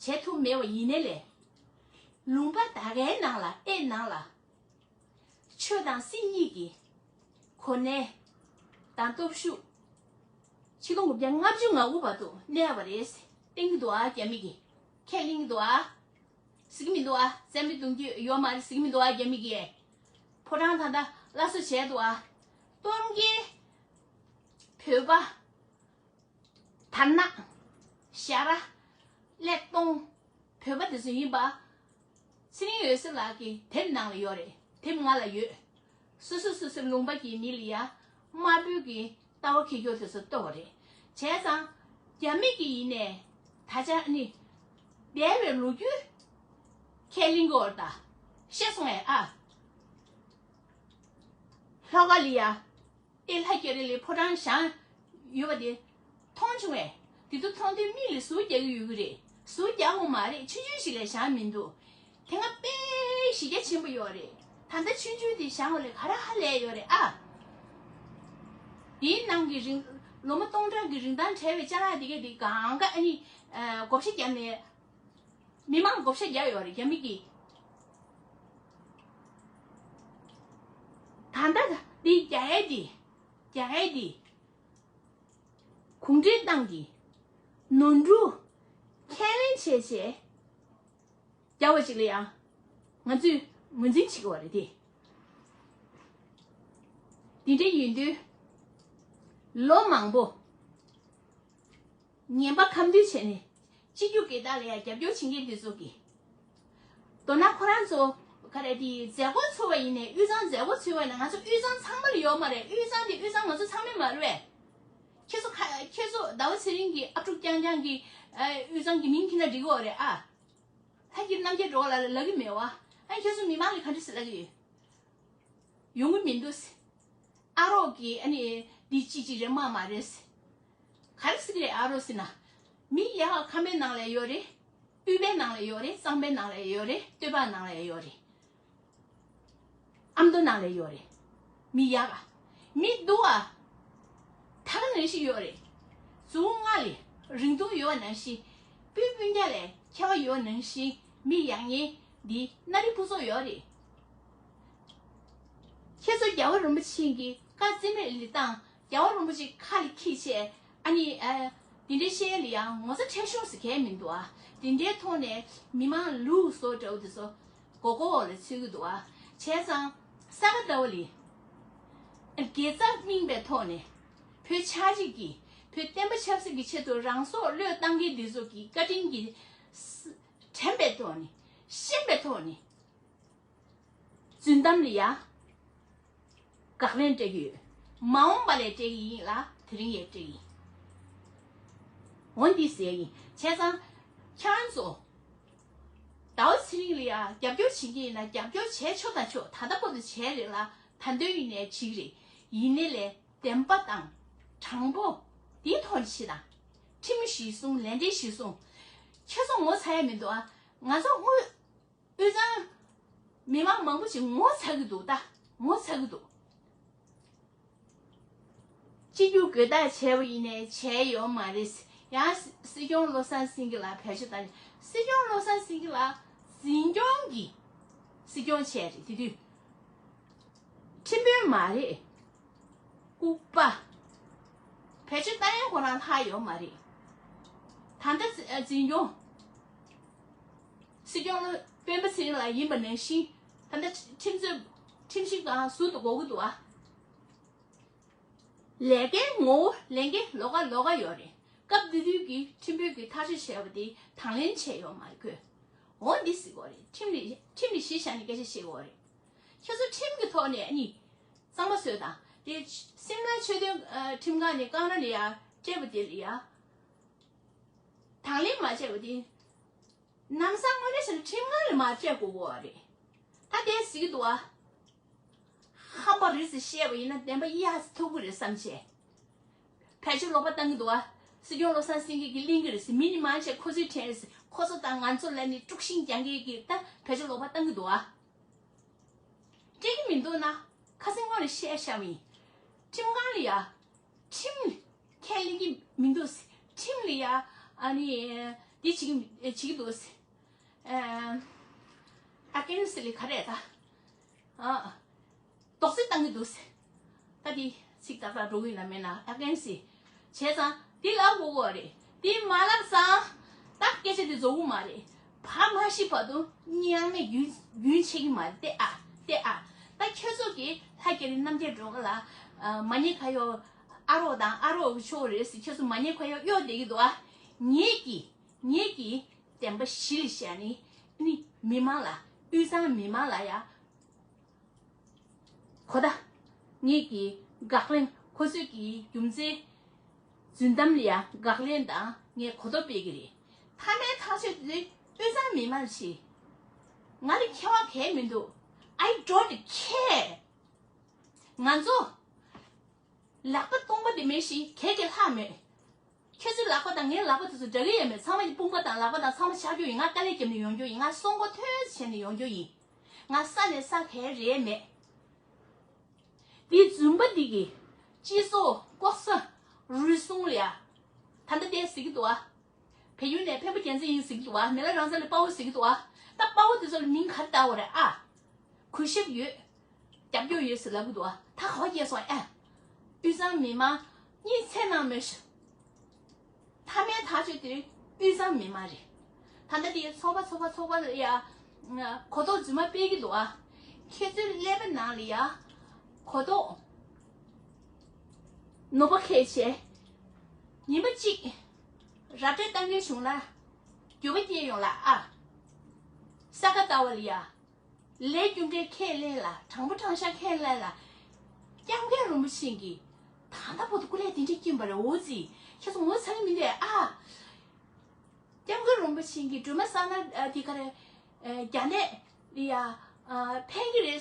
བྱེད་ཐུབ་མེད་པ་ཡིན་ནའི་ལས། ལུང་པ་ད་གའི་ནང་ལ་ཨེ་ནང་ལ་ཆོས་དང་སྲིད་གཉིས་ཀྱི་གོ་གནས་དང་སྟོབས་ཤུགས་ཕྱི་ལོ་ངོ་བརྒྱ་ལྔ་བཅུ་ང་དགུ་བར་དུ་གནས་པ་རེད། བསྟན་གྱི་འདུག་ཨ། རྒྱ་མི་གིས་ཁས་ལེན་གྱི་འདུག་ཨ། ཟེར་གྱི་མི་འདུག་ཨ། བཙན་པོའི་གདུང་རྒྱུད་ཡོད་མ་རེད་ཟེར་གྱི་མི་འདུག་ཨ། རྒྱ་མི་གིས་ཕོ་བྲང་ད་ལྟ་སླར་གསོ་བྱས་འདུག་ཨ། སྟོབས་རྒྱལ་བོད་པ། དར་ནག་ཞྭ་ར། ཀླད་སྟོང་། བོད་པ་དེ་ཚོ་ཡིན་པ། ཚེ་རིང་འོད་ཟེར་ལགས་ཀྱི་དེབ་ནང་ལ་ཡོད་རེད། དེབ་ང་ལ་ཡོད། སོ་སོ་སོ་སོའི་ལུང་པ་གི་མི་ལ་ཡ་དམར་པོའི་གི་ལྟ་བ་འཁྱེར་རྒྱུ་དེ་ཚོ་ལྟོས་པ་རེད། བྱས་ཙང་རྒྱ་མི་གི་ཡིན་ནས་ད་ཆ་ནི་འདས་པའི་ལོ་རྒྱུས་ཁས་ལེན་གི་འོར་ད་ཤེས་སོང་ངས་ཨ། ལྷོ་ཁ་ལ་ཡ། ཨེ་ལྷ་རྒྱ་རི་ལ་ཕོ་བྲང་བཞེངས་ཡོད་པ་དེ་མཐོང་བྱུང་བས། དེ་ཚོ་མཐོང་དུས་མིག་ལ་ཟུག་རྒྱག་གི་ཡོད་ཀྱི་རེད། ཟུག་རྒྱག་དགོས་མ་རེད། ཆུང་ཆུང་ཞིག་ལས་བཞེངས་མི་འདུག་དེ་སྔ་དཔེ་གཞི་རྒྱ་ཆེན་པོ་ཡོད་རེད། ད་ལྟ་ཆུང་ཆུང་དེ་བཞེངས་པ་ལས་ག་རེ་ཧ་ལས་ཡོད་རེད་ཨ། དེའི་ནང་གི་རིན། ལོ་ངོ་སྟོང་ཕྲག་གི་རིན་ཐང་བྲལ་བའི་ཅ་ལག་དེ་གས་དེ་གང་ག་ཨ་ནི་ཨ་བགོ་བཤའ་བརྒྱབ་ནས། མི་མང་བགོ་བཤའ་རྒྱག་ཡོད་རེད་རྒྱ་མི་གིས། ད་ལྟ་འདི་རྒྱག་ཡས་འདི། རྒྱག་ཡས་འདི། གུང་ཁྲན་ཏང་གིས་ནོར་འཁྲུལ་ཁས་ལེན་བྱས་བྱས་རྒྱག་པ་ཅིག་ལ་ཡང་ང་ཚོས་ངོས་འཛིན་བྱེད་དགོས་པ་རེད་དེ། འདི་འདྲ་ཡིན་དུས་ལོ་མང་པོ། ངན་པ་ཁ་མདུན་བྱས་ནས་སྤྱི་རྒྱུ་སྒེར་བདག་ལ་ཡང་རྒྱབ་སྐྱོར་བྱེད་མཁན་དེ་ཚོ་གིས། མདོར་ན་ཁོ་རང་ཚོ་ག་རེ་དེ་མཛད་སྒོ་ཚུགས་པ་ཡིན་ནའི་དབུས་གཙང་མཛད་སྒོ་ཚུགས་པ་ཡིན་ན་ང་ཚོ་དབུས་གཙང་ཚང་མ་ལ་ཡོད་མ་རེད། དབུས་གཙང་དེ་དབུས་གཙང་ང་ཚོ་ཚང་མའི་མ་རེད་པས། ཁྱེད་ཚོ་ཁ། ཁྱེད་ཚོ་ཟླ་བ་ཚེ་རིང་གི་ཨབ་ཕྲུག་རྐྱང་རྐྱང་གི་ཨ་དབུས་གཙང་གི་མིང་ཁྱེར་ན་འགྲིག་གི་ཡོད་རེད་ཨ། ལྷ་རྒྱལ་རྣམ་རྒྱལ་འགྲོ་བ་ལ་ལབ་ཀྱི་མེད་པ། ཨ་ཁྱེད་ཚོ་མི་མང་ལ་ག་འདྲ་ཞིག་ལབ་ཀྱི་ཡོད། ཡོང་གི་མི་འདུག་ཟེར། ཨ་རོགས་ཀྱིས་ཨ་ནི་འདི་ཅི་ཅི་རེད་མ་མ་རེད་ཟེར། ག་རེ་ཟེར་གི་རེད་ཨ་རོགས་ཟེར་ན། མི་ཡག་ཁམས་པའི་ནང་ལ་ཡོད་རེད། དབུས་པའི་ནང་ལ་ཡོད་རེད། གཙང་པའི་ནང་ལ་ཡོད་རེད། སྟོད་པ་ནང་ལ་ཡོད་རེད། ཨ་མདོ་ནང་ལ་ཡོད་རེད། མི་ཡག་ག་མི་སྡུག་ག་ད་ག་ནང་བཞིན་ཡོད་རེད། མཛུབ་མོ་ལྔ་ལས་རིང་ཐུང་ཡོད་པ་ནང་བཞིན། སྤུན་སྤུན་ཀྱག་ལས་ཁྱད་པར་ཡོད་པ་ནང་བཞིན་མི་ཡག་ཉེས་འདི་སྣ་རིང་ཕུན་ཚོགས་ཡོད་རེད། ཁྱེད་ཚོ་རྒྱལ་བ་རིན་པོ་ཆེ་གི་བཀའ་བརྩི་མེད་ལ་བཏང་། རྒྱལ་བ་རིན་པོ་ཆེ་ཁ་ལ་འཁྱེར་བྱས་ཨ་ནི་ཨ་འདི་འདྲའི་བཤད་ལ་ཡང་ངོ་ཚ་ཁྲེལ་གཞུང་ཟེར་མཁན་མི་འདུག་ཨ། འདི་འདྲའི་ཐོག་ནས་མི་མང་ལུགས་སྲོལ་འདྲ་བོ་དེ་ཚོ་མགོ་སྐོར་འོག་ལ་ཚུད་ཀྱི་འདུག་ཨ། བྱས་ཙང་ས་ག་ཟླ་བ་ལི་དགེ་རྩ་སྨིན་པའི་ཐོག་ནས་བོད་ཆགས་སྲིད་ཀྱི་བོད་བསྟན་པ་ཆབ་སྲིད་ཀྱི་ཆེད་དུ་རང་སྲོག་བློས་བཏང་མཁན་འདི་ཚོ་གི་བཀའ་དྲིན་གྱི་ས་དྲན་པའི་ཐོག་ནས་ཤེས་པའི་ཐོག་ནས། རྫུན་གཏམ་ལ་ཡ། དགག་ལན་སྤྲད་ཀྱི་ཡོད། མ་འོངས་པ་ལ་སྤྲད་ཀྱི་ཡིན་ལ་དེ་རིང་ཡང་སྤྲད་ཀྱི་ཡིན། འོ་འདི་ཟེར་ཡིན། བྱས་ཙང་ཁྱེད་རང་ཚོ་ཟླ་བ་ཚེ་རིང་ལ་ཡ་རྒྱབ་སྐྱོར་བྱེད་ཀྱི་ཡིན་ན་རྒྱབ་སྐྱོར་བྱས་ཆོག་དང་ཆོག་ད་ལྟ་བར་དུ་བྱས་རེད་ལ་ད་དོན་ཡིན་ནའི་བྱེད་ཀྱི་རེད། ཡིན་ནའི་ལས་བདེན་པ་དང་དྲང་པོ་འདིའི་ཐོག་ནས་བྱེད་དང་། ཁྲིམས་གཞི་བཟུང་ལས་འབྲས་གཞི་བཟུང་། ཁྱེད་ཚོ་ངོ་ཚ་ཡ་མི་འདུག་ཨ། ང་ཚོ་དངུལ། དབུས་གཙང་མི་མང་མང་པོ་ཞིག་ངོ་ཚ་གི་འདུག་ད་ངོ་ཚ་གི་འདུག་སྤྱི་རྒྱུ་དགོས་དག་བྱས་པ་ཡིན་ནའི་བྱས་ཡོད་མ་རེད། ཡང་སྲིད་སྐྱོང་བློ་བཟང་སེང་གེ་ལགས་བེད་སྤྱོད་བཏང་། སྲིད་སྐྱོང་བློ་བཟང་སེང་གེ་ལགས་འཛིན་སྐྱོང་གི་སྲིད་སྐྱོང་བྱས་རེད་དེ་དུས། ཁྲིམས་དཔོན་མ་རེད། ལྐུགས་པ། བེད་སྤྱོད་བཏང་ཡས་ཁོ་རང་ལྷག་ཡོད་མ་རེད། ད་ལྟ་འཛིན་སྐྱོང་། སྲིད་སྐྱོང་ལ་སྤེན་པ་ཚེ་རིང་ལགས་ཡིན་པ་ནང་བཞིན་ད་ལྟ་ཁྲིམས་རྩོད་ ཁྲིམས་ཞིབ་ཁང་ཟུར་དུ་དགོས་ཀྱི་འདུག་ཨ། ལས་ཀའི་ངོ་བོ་ལས་འགན་ལོགས་ཀ་ལོགས་ཀ་ཡོད་རེད། སྐབས་དེ་དུས་ཀྱི་ཁྲིམས་དཔོན་གྱིས་ཐག་གཅོད་བྱས་པ་དེ་དང་ལེན་བྱས་ཡོད་མ་རེད་ཁོས། འོ་འདི་ཟེར་དགོས་རེད། ཁྲིམས་ལ་ཁྲིམས་ལ་གཞི་བཞག་ནས་སྐད་ཆ་བཤད་དགོས་རེད། ཁྱེད་ཚོ་ཁྲིམས་ཀྱི་ཐོག་ནས་ཨ་ནི་གཙང་མ་བཟོས་དང་དེ་སིམ་ལ་ཆོས་དོན་ཨ་ཁྲིམས་ཁང་ནས་ཀང་ར་ལ་ཡ་སྤྲད་པ་དེ་ལ་ཡ་དང་ལེན་མ་བྱས་པ་དེ། ལམ་སང་དངོས་གནས་བྱས་ན་ཁྲིམས་ཁང་ལ་མར་སྤྲད་དགོས་ཀྱི་རེད། ད་དེ་ཟེར་གྱི་འདུག་ཨ། ཧམ་པ་རེད་ཟེར་བཤད་པ་ཡིན་ན་བདེན་པ་ཡག་ཐུབ་ཀྱི་རེད་བསམ་བྱས། བེད་སྤྱོད་ལོག་པ་བཏང་གི་འདུག་ཨ། སྲིད་སྐྱོང་བློ་བཟང་སེང་གེ་གིས་གླེང་གི་རེད་ཟེར། མི་ནི་མང་ཆེ་ཁོ་ཚོའི་གྲས་རེད་ཟེར། ཁོ་ཚོ་དང་ང་ཚོ་ལ་ནི་དཀྲུག་ཤིང་རྒྱག་མཁན་གྱིས་ད་བེད་སྤྱོད་ལོག་པ་བཏང་གི་འདུག་ཨ། སྤྲད་ཀྱི་མི་འདུག་ན་ཁ་སང་ངོ་ནས་བཤད་བཞག་པ་ཡིན། ཁྲིམས་ཁང་ལ་ཡ། ཁྲིམས་ཁས་ལེན་གྱི་མི་འདུག་ཟེར། ཁྲིམས་ལ་ཡ་ཨ་ནི་འདི་བྱེད་ཀྱི་བྱེད་ཀྱི་འདུག་ཟེར། ཨ་ཀན་སི་ལི་ག་རེ་ད། ཨ། དོགས་སེལ་བཏང་གི་འདུག་ཟེར། ད་འདི་ཚིག་ཏག་ཏག་འགྲོ་གི་ཡིན་ན་མེད་ན་ཨ་ཀན་སི། བྱས་ཙང་འདི་ལབ་དགོས་ཀྱི་རེད། འདི་མ་ལབ་ཙང་། ད་སྐད་ཆ་འདི་རྫོགས་ཀྱི་མ་རེད། བ་མ་ཤི་བར་དུ་མཉམ་མེད་རྒྱུན་རྒྱུན་ཆད་ཀྱི་མ་རེད་དེ་ཨ། དེ་ཨ། ད་ཁྱོད་ཚོ་གིས་ལྷ་རྒྱ་རི་རྣམ་རྒྱལ་སྒྲོལ་དཀར་ལ། ཨ། མ་ཉེས་ཁ་གཡོག་ཨ་རོགས་དང་ཨ་རོགས་ཀྱི་ཕྱོགས་རེད་ཟེར། ཁྱོད་ཚོ་མ་ཉེས་ཁ་གཡོག་གཡོག་བསྡད་ཀྱི་འདུག་ཨ། ངེད་ཀྱིས་ངེད་ཀྱིས་བདེན་པ་གཞི་ལ་བཞག་ནས་ནི་མི་མང་ལ། དབུས་གཙང་མི་མང་ལ་ཡ། གོ་ད། ངེད་ཀྱིས་དགག་ལན། ཁོ་ཚོས་ཀྱི་རྒྱུ་མཚན། རྫུན་གཏམ་ལ་ཡ་དགག་ལན་དང་ངས་གོ་རྟོགས་སྤེལ་གྱི་རེད། མཐའ་མའི་ཐག་གཅོད་དེ་དབུས་གཙང་མི་མང་བྱེད། ང་ལ་ཁེ་བ་གང་ཡང་མི་འདུག I don't care། ང་ཚོ་ལག་པ་སྟོང་པ་དེ་མེད་ཞིང་གད་ཀྱི་ལྷག་མེད། ཁྱེད་ཚོའི་ལག་པ་དང་ངའི་ལག་པ་དེ་ཚོ་འདྲ་གི་ཡོད་མེད། ཚང་མ་གྱི་དཔུང་པ་དང་ལག་པ་དང་ཚང་མ་ཆག་རྒྱུ་ཡིན། ང་དཀའ་ལས་བརྒྱབ་ནས་ཡོང་རྒྱུ་ཡིན། ང་སྲོག་མགོ་ཐོན་བྱས་ནས་ཡོང་རྒྱུ་ཡིན། ང་ས་ནས་ས་ག་རེད་མེད། དེའི་རྫུན་པ་འདི་གིས་སྤྱི་ཚོགས་ལྐོག་ཟ་རུལ་སུངས་ལ་ཡ། ད་ལྟ་དེ་ཟེར་གྱི་འདུག་ཨ། བལ་ཡུལ་ནས་འཕན་པོ་རྒྱལ་མཚན་ཡིན་ཟེར་གྱི་འདུག་ཨ། མི་ལ་རང་བཙན་ལ་དཔའ་བོ་ཟེར་གྱི་འདུག་ཨ། ད་དཔའ་བོ་དེ་ཚོ་ལ་མིང་ག་རེ་བཏགས་པ་རེད་ཨ། གུས་ཞབས་ཡོད། རྒྱབ་སྐྱོར་ཡོད་ཟེར་ལབ་གི་འདུག་ཨ། ད་ག་བ་སྐྱེས་སོང་ཨ། དབུས་གཙང་མི་མང་གཉིད་སད་གནང་མེད་ཤག་མཐའ་མའི་ཐག་གཅོད་དེ་དབུས་གཙང་མི་མང་རེད། ད་ལྟ་དེ་ཚོགས་པ་ཚོགས་པ་ཚོགས་པ་ལ་ཡ། གོ་རྟོགས་རྫུན་མ་སྤེལ་གི་འདུག་ཨ། ཁྱེད་ཚོའི་ཀླད་པ་ནང་ལ་ཡ། གོ་རྟོགས་ནོར་བ་ཁས་བྱས། ཉིན་པ་གཅིག་ར་སྤྲོད་གཏང་མཁན་བྱུང་ན། འགྱོད་པ་སྐྱེས་ཡོང་ལ་ཨ། ས་ག་ཟླ་བ་ལ་ཡ། ལས་རྒྱུ་འབྲས་ཁས་ལེན་ལ། དྲང་པོ་དྲང་བཞག་ཁས་ལེན་ལ། སྐྱབས་མགོན་རིན་པོ་ཆེ་གིས་ད་ལྟ་བར་དུ་སྐུ་ལས་དེ་འདྲས་བསྐྱོན་པ་རེད། འོ་ཙི། ཁྱེད་ཚོ་ངོ་ཚ་གི་མི་འདུག་ཨ། སྐྱབས་མགོན་རིན་པོ་ཆེ་གིས་སྒྲོལ་མ་གསང་སྔགས་ཨ་དེ་ག་རེ། ཨ་རྒྱ་ནད་ལ་ཡ་ཨ་ཕན་གི་རེད།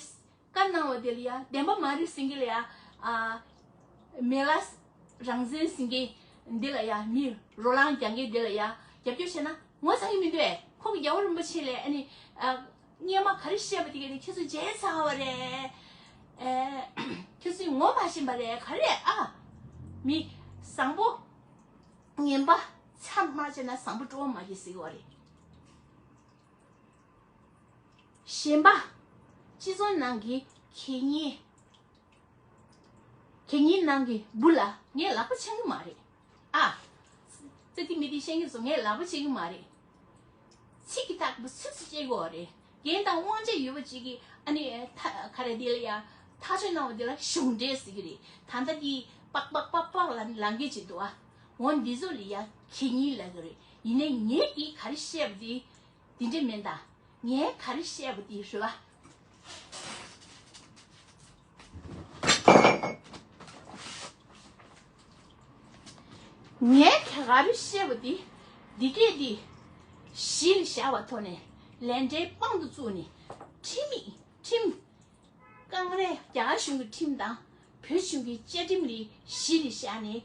བཀའ་གནང་བ་དེ་ལ་ཡ་བདེན་པ་མ་རེད་ཟེར་མཁན་ལ་ཡ། ཨ་མི་ལ་རང་བཙན་ཟེར་མཁན་འདི་ལ་ཡ། མི་རོ་ལངས་རྒྱག་མཁན་འདི་ལ་ཡ་རྒྱབ་སྐྱོར་བྱས་ན་ངོ་ཚ་གི་མི་འདུག་ཨེ། ཁོང་གིས་རྒྱལ་བ་རིན་པོ་ཆེ་ལ་ཨ་ནི་ཨ་སྔོན་མ་ག་རེ་བཤད་པ་དེ་ག་དེ་ཁྱེད་ཚོས་བརྗེད་ཚར་བ་རེད། ཨེ་ཁྱེད་ཚོས་ངོ་མ་ཤེས་པ་རེད། ག་རེ་ཨ། མི་བཟང་པོ་ངན་པ་ཚབ་མ་བྱས་ན་བཟང་པོ་སྤྲོ་བ་མ་སྐྱེ་ཟེར་གི་བ་རེད། གཞན་པ། སྤྱི་ཚོགས་ནང་གི་གད་སྙིགས། གད་སྙིགས་ནང་གི་འབུ་ལ་ངས་ལག་པ་འཆང་གི་མ་རེད་ཨ། ཙི་ཏི་མི་ཏི་ཤེས་ཀྱི་སོང་། ངས་ལག་པ་འཆང་གི་མ་རེད། ཚིག་གི་ཐག་པ་ཚིག་ཚིག་བཅད་དགོས་རེད། འགན་དང་དབང་ཆ་ཡོད་པ་ཅིག་གིས་ཨ་ནི་ཐ་ག་རེ་དེ་ལ་ཡ་ཐག་གཅོད་གནང་བ་དེ་ལ་གཞུང་འབྲེལ་ཟེར་གྱི་རེད། ད་ལྟ་དེ་པག་པག་པག་པག་ལ་ལང་གི་ཅིག་འདུག་ཨ། འོ་འདི་ཚོ་ལ་ཡ་གད་སྙིགས་ལབ་གི་རེད། ཡིན་ནའི་ངས་དེ་ག་རེ་བཤད་པ་དེ། དེ་འདྲ་མིན་ད། ངས་ག་རེ་བཤད་པ་དེ་རེད་བ། ངས་ག་རེ་བཤད་པ་དེ། འདི་སྐད་དེ་གཞི་ལ་བཞག་པ་ཐོག་ནས་ལས་འབྲེལ་དཔང་དུ་བཙུགས་ནས་ཁྲིམས་ཡིག་ཁྲིམས། ཀང་རེ་རྒྱ་གར་གཞུང་གི་ཁྲིམས་དང་བོད་གཞུང་གི་བཅའ་ཁྲིམས་ལ་གཞི་ལ་བཞག་ནས་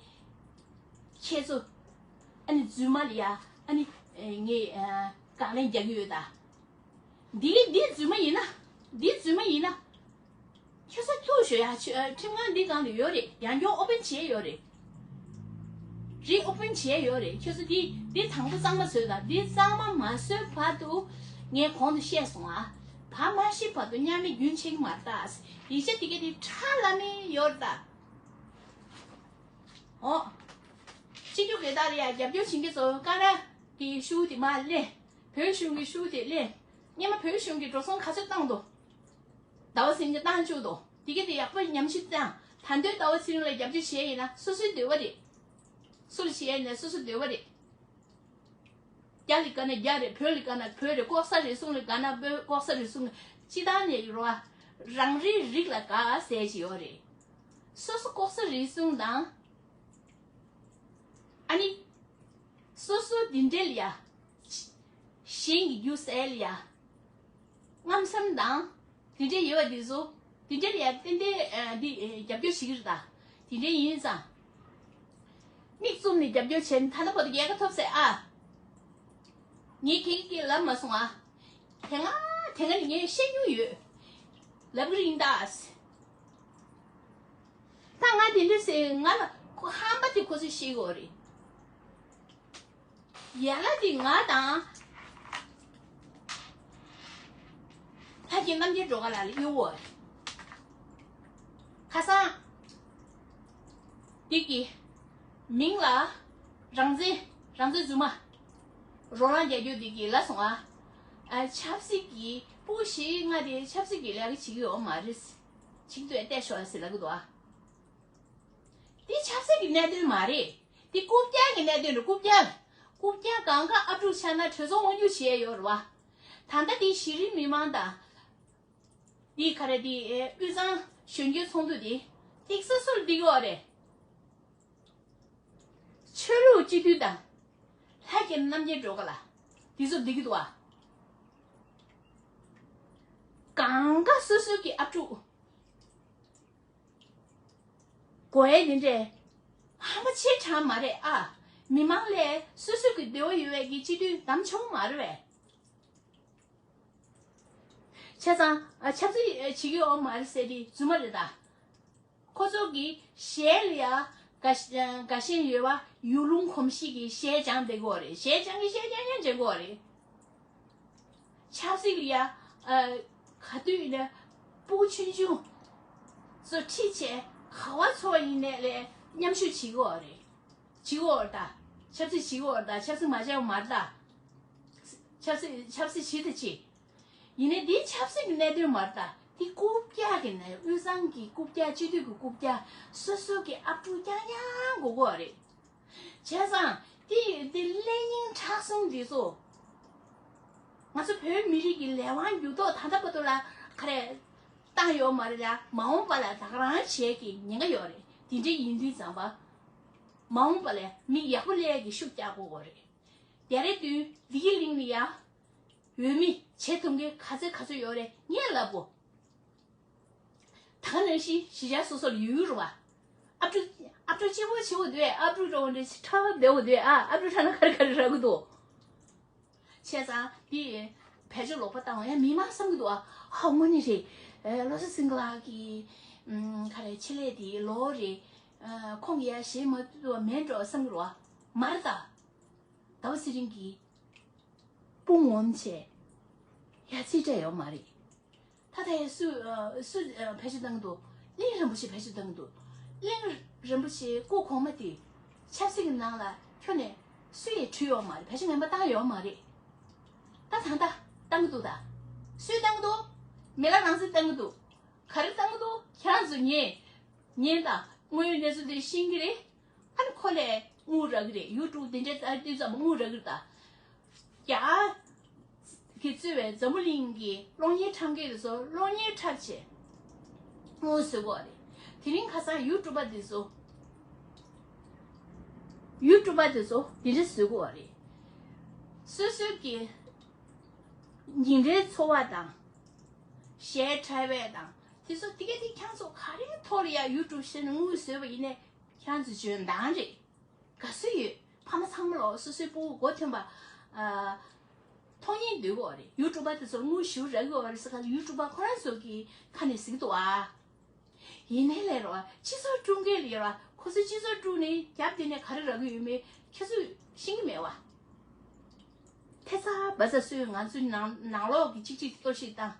ཁྱེད་ཚོ་ཨ་ནི་རྫུན་མ་ལ་ཡ་ཨ་ནི་ངས་དགག་ལན་རྒྱག་གི་ཡོད་ད། འདི་འདི་རྫུན་མ་ཡིན་ན། འདི་རྫུན་མ་ཡིན་ན། ཁྱོད་ཚོ་ཐུགས་ཞོག་ཡ། ཁྲིམས་ཁང་འདི་སྒང་ལ་ཡོད་རེད། ཡང་བསྐྱར་ཨོ་པན་བྱས་ཡོད་རེད། རི་ཨོ་པན་བྱས་ཡོད་རེད། ཁྱོད་ཚོ་འདི་འདི་དང་པོ་གཙང་མ་བཟོས་དང་། འདི་གཙང་མ་མ་བཟོས་བར་དུ་ངས་གོང་དུ་བཤད་སོང་ཨ། བ་མ་ཤི་བར་དུ་མཉམ་མེད་རྒྱུན་ཆད་ཀྱི་མ་རེད་ད། ཡིག་ཆ་འདི་ག་འདི་ཁྲ་ལམ་མེ་ཡོད་རེད་ད། ཨོ། སྤྱི་རྒྱུ་དགེ་རྟགས་ལ་ཡ་རྒྱབ་སྐྱོར་བྱེད་མཁན་ཚོ་ཀང་ར་གི་ཤུགས་དེ་མར་ལེན། བོད་གཞུང་གི་ཤུགས་དེ་ལེན། སྔོན་མ་བོད་གཞུང་གིས་འགྲོ་སོང་ག་ཚོད་བཏང་འདུག་ཟླ་བ་ཚེ་རིང་གིས་བཏང་བཅུག་འདུག་དེ་ག་དེ་ཡག་པོ་ཉམས་ཞིབ་བཏང་། ད་དུང་ཟླ་བ་ཚེ་རིང་ལ་རྒྱབ་སྐྱོར་བྱས་ཡིན་ན་སོ་སོའི་འདོད་པ་རེད། སུ་ལ་བྱས་ཡིན་ན་སོ་སོའི་འདོད་པ་རེད། རྒྱ་ལ་དགའ་ན་རྒྱ་རེད། བོད་ལ་དགའ་ན་བོད་རེད། ལྐོག་ཟ་རེ་ཟུང་ལ་དགའ་ན་བོད་ལྐོག་ཟ་རེ་ཟུང་། སྤྱི་བཏང་ནས་ཡོད་རེད་བ། རང་རེའི་རིགས་ལ་དགའ་ཟེར་གྱི་ཡོད་རེད། སོ་སོ་ལྐོག་ཟ་རེ་ཟུང་དང་། ཨ་ནི། སོ་སོ་འདི་འདྲ་ལ་ཡ། གཞན་གྱི་རྒྱུ་ཟས་ལ་ཡ། རྔམ་བསམ་དང་། དེ་འདྲ་ཡོད་པ་དེ་ཚོ། དེ་འདྲ་ལ་ཡ་ཏན་ཏན་ཨ། འདི་ཨ། རྒྱབ་སྐྱོར་བྱེད་ཀྱི་རེད་ད། དེ་འདྲ་ཡིན་ཙང་། མིག་བཙུམ་ནས་རྒྱབ་སྐྱོར་བྱས་ནས་ད་ལྟ་བར་དུ་རྒྱལ་ཁ་ཐོབ་ཟེར་ཨ། ངས་ཁྱེད་ཀྱིས་ལབ་མ་སོང་ཨ། དེ་སྔ་དེ་སྔ་ནས་ངས་བཤད་མྱོང་ཡོད། ལབ་ཀྱི་རེད་ད། ད་ང་དེ་འདྲ་ཟེར་ང་ལ་ཁོ་ཧམ་པ་དེ་ཁོ་ཚོས་ཤེས་ཀྱི་ཡོད་རེད། ཡ་ལ་དེ་ང་དང་། ལྷ་རྒྱལ་རྣམ་རྒྱལ་སྒྲོལ་དཀར་ལགས་ལ་གཡོ་བོ། ཁ་སང་། དེ་གི་མིང་ལ་རང་བཙན། རང་བཙན་རྫུན་མ། རོ་ལངས་རྒྱག་རྒྱུ་དེ་གི་ལབ་སོང་ཨ། ཨ། ཆབ་སྲིད་ཀྱི་སྤུ་གུ་ཞིག་ང་དེ་ཆབ་སྲིད་ཀྱི་ལས་ཀ་བྱེད་ཀྱི་ཡོད་མ་རེད། བྱེད་ཀྱི་འདུག་ཨ། བལྟས་ཤོག་ཨ་ཟེར་ལབ་ཀྱི་འདུག་ཨ། འདི་ཆབ་སྲིད་ཀྱི་གནད་དོན་མ་རེད། འདི་རྐུབ་བཀྱག་གི་གནད་དོན་རེད། རྐུབ་བཀྱག་རྐུབ་བཀྱག་སྒང་ག་ཨབ་ཕྲུག་ཆགས་ན་གྲོས་ཚོགས་དབང་སྒྱུར་བྱས་ཡོད་རེད་བ། ད་ལྟ་འདི་གཞི་རིམ་མི་མང་དང་། འདི་ག་རེ། འདི་དབུས་གཙང་གཞོན་སྐྱེས་ཚོགས་འདུ་འདི་ཏིག་ས་སུར་འདི་གོ་རེད། ཆོས་ལུགས་སྤྱི་འཐུས་དང་། ལྷ་རྒྱལ་རྣམ་རྒྱལ་སྒྲོལ་དཀར་ལགས། འདི་ཚོ་འདི་གི་འདུག་བ། སྒང་ག་སོ་སོ་གི་ཨབ་ཕྲུག་དགོས་ཡས་དེ་འདྲས། ཧམ་པ་ཆེ་དྲགས་མ་རེད་ཨ། མི་མང་ལས་སོ་སོ་གི་འདོད་པ་ཡོད་པའི་གི་སྤྱི་འཐུས་བདམས་ཆོག་མ་རེད་པས། བྱས་ཙང་ཨ། ཆབ་སྲིད་བྱེད་ཀྱི་ཡོད་མ་རེད་ཟེར་དེ་རྫུན་མ་རེད་ད། ཁོ་ཚོ་གི་གཞས་ལ་ཡ་དགའ་དགའ་ཞེན་ཡོད་པ། ཡུལ་ལུང་གོམས་གཤིས་ཀྱི་གཞས་སྦྱངས་བསྡད་ཀྱི་ཡོད་རེད། གཞས་སྦྱངས་ཀྱི་གཞས་སྦྱངས་སྦྱངས་བྱེད་ཀྱི་ཡོད་རེད། ཆབ་སྲིད་ལ་ཡ། ཨ། ག་དུས་ཡིན་ན་སྤུ་གུ་ཆུང་ཆུང་ཚོ་ཁྲིད་བྱས་ག་པར་འཚོགས་པ་ཡིན་ནའི་ལས་མཉམ་ཞུགས་བྱེད་ཀྱི་ཡོད་རེད། བྱེད་ཀྱི་ཡོད་རེད་ད། ཆབ་སྲིད་བྱེད་ཀྱི་ཡོད་རེད་ད། ཆབ་སྲིད་མ་བྱས་པ་མ་རེད་ད། ཆབ་སྲིད་ཆབ་སྲིད་བྱེད་ད་བྱེད། ཡིན་ནའི་འདི་ཆབ་སྲིད་ཀྱི་གནད་དོན་མ་རེད་ད། འདི་རྐུབ་བཀྱག་གི་ནས། དབུས་གཙང་གི་རྐུབ་བཀྱག་སྤྱི་འཐུས་ཀྱི་རྐུབ་བཀྱག་སོ་སོ་གི་ཨབ་ཕྲུག་རྐྱང་རྐྱང་དགོས་ཀྱི་ཡོད་རེད། བྱས་ཙང་དེ་དེ་གླེང་རྙིང་མཁྲེགས་བཟུང་དེ་ཚོ། ང་ཚོ་བོད་མི་རིགས་ཀྱི་ལས་དབང་འགྱུར་ལྡོག་ད་ལྟ་བར་དུ་ལ་ག་རེ་བཏང་ཡོད་མ་རེད་ལ། མ་འོངས་པ་ལ་ད་ག་རང་བྱེད་ཀྱི་ཉེན་ཁ་ཡོད་རེད། དེ་འདྲ་ཡིན་དུས་ཙམ་པ། མ་འོངས་པ་ལ་མི་ཡག་པོ་སླེབས་ཀྱི་ཤུགས་རྒྱག་དགོས་ཀྱི་རེད། དེ་རེད་དུས་འདི་གི་གླིང་ནས་ཡ། འོས་མི་བྱེད་ཐུབ་མཁན་ག་ཚོད་ག་ཚོད་ཡོད་རེད་ངས་ལབ་གོ། ད་ག་ནང་བཞིན་གཞིས་ཆགས་སོ་སོ་ལ་ཡོད་རེད་བ། ཨབ་ཕྲུག་ཨབ་ཕྲུག་གཅིག་པོ་བྱེད་དགོས་འདུག་ཨབ་ཕྲུག་འགྲོ་འདྲ་ཁྲ་བ་བསྡད་དགོས་འདུག་ཨ། ཨབ་ཕྲུག་ཁྲ་ན་ག་རེ་ག་རེ་རག་གི་འདུག་བྱས་ཙང་འདི་བེད་སྤྱོད་ལོག་པ་བཏང་བ་ཡང་མི་མང་བསམ་གི་འདུག་ཨ། ཧ་དངོས་གནས་རེད། ཨ། བློ་བཟང་སེང་གེ་ལགས་ཀྱི་ཨམ། ག་རེ་ཆེད་ལས་དེ་ལོ་རེད། ཨ། ཁོང་གིས་ཡ་བཞེས་མ་ཐུབ་པ་མེད་འགྲོ་བསམ་གི་རེད་བ། མ་རེད་ད། ཟླ་བ་ཚེ་རིང་གིས་དཔུང་ངོམ་བྱས་ཡ་ཚིག་བྲལ་ཡོད་མ་རེད། ད་ལྟ་ཡ་སུ་ཨ། སུ་ཨ། བེད་སྤྱོད་བཏང་གི་འདུག་གླིང་རིན་པོ་ཆེ་བེད་སྤྱོད་བཏང་གི་འདུག་གླིང་རིན་པོ་ཆེ་སྐུ་གོང་མ་དེ་ཆབ་སྲིད་ཀྱི་ནང་ལ་ཁྱོན་ནས་སུ་ཡིས་བྲིས་ཡོད་མ་རེད། བེད་སྤྱོད་ངན་པ་བཏང་ཡོད་མ་རེད། ད་ད་ལྟ་བཏང་གི་འདུག་ད་སུས་བཏང་གི་འདུག་མི་ལ་རང་བཙན་བཏང་གི་འདུག་ག་རེ་བཏང་གི་འདུག་ཁྱེད་རང་ཚོ་ཉན། ཉན་དང་། དངོས་ཡོད་གནས་ཚུལ་དེ་ཤེས་ཀྱི་རེད། ཨ་ནི་ཁོ་ལས་དངུལ་རག་གི་རེད། ཡུ་ཊུབ་དེ་འདྲའི་ཨ་དུས་ཙམ་དངུལ་རག་གི་རེད་ད། རྒྱ་གིས་གཙོས་པའི་འཛམ་བུ་གླིང་གི་གློག་བརྙན་འཁྲབ་མཁན་དེ་ཚོ་གློག་བརྙན་འཁྲབ་བྱས་དངུལ་བཟོ་གི་ཡོད་རེད། དེ་རིང་ཁ་སང་ཡུ་ཊུབ་པ་དེ་ཚོ། ཡུ་ཊུབ་པ་དེ་ཚོ་དེ་འདྲ་བཟོ་གི་ཡོད་རེད། སོ་སོའི་གི་ཉིན་རེའི་འཚོ་བ་དང་། གཞས་འཁྲབ་པ་དང་། དེ་ཚོ་དེ་ག་དེ་ཁྱེད་ཚོ་ག་རེའི་ཐོག་ལ་ཡ་ཡུ་ཊུབ་བྱས་ནས་དངུལ་བཟོས་པ་ཡིན་ནའི། ཁྱེད་རང་ཚོ་འཇོན་ཐང་རེད། དགའ་བསུ་ཡོད། ཕ་མ་ཚང་མ་ལོག་སོ་སོའི་སྤུ་གུ་མགོ་ཐོན་པ། ཨ། མཐོང་སྙིང་འདོད་ཀྱི་ཡོད་རེད། ཡུ་ཊུབ་པ་དེ་ཚོར་དངུལ་ཞེ་པོ་རག་གི་ཡོད་རེད་ཟེར་ག་ཡུ་ཊུབ་པ་ཁོ་རང་ཚོ་གི་ཁ་ནས་ཟེར་གི་འདུག་ཨ། ཡིན་ནའི་ལས་རོགས་སྤྱི་ཚོགས་དཀྲུག་མཁན་ལས་རོགས་ཁོ་ཚོས་སྤྱི་ཚོགས་དཀྲུག་ནས་རྒྱབ་དེ་ནས་ག་རེ་རག་གི་ཡོད་མེད་ཁྱེད་ཚོས་ཤེས་ཀྱི་མེད་བ། ཐེ་ཚ་བ་ཚ་སུས་ང་ཚོའི་ནང་ནང་ལོགས་ཀྱི་གཅིག་གཅིག་གཏོར་བཤིག་བཏང་།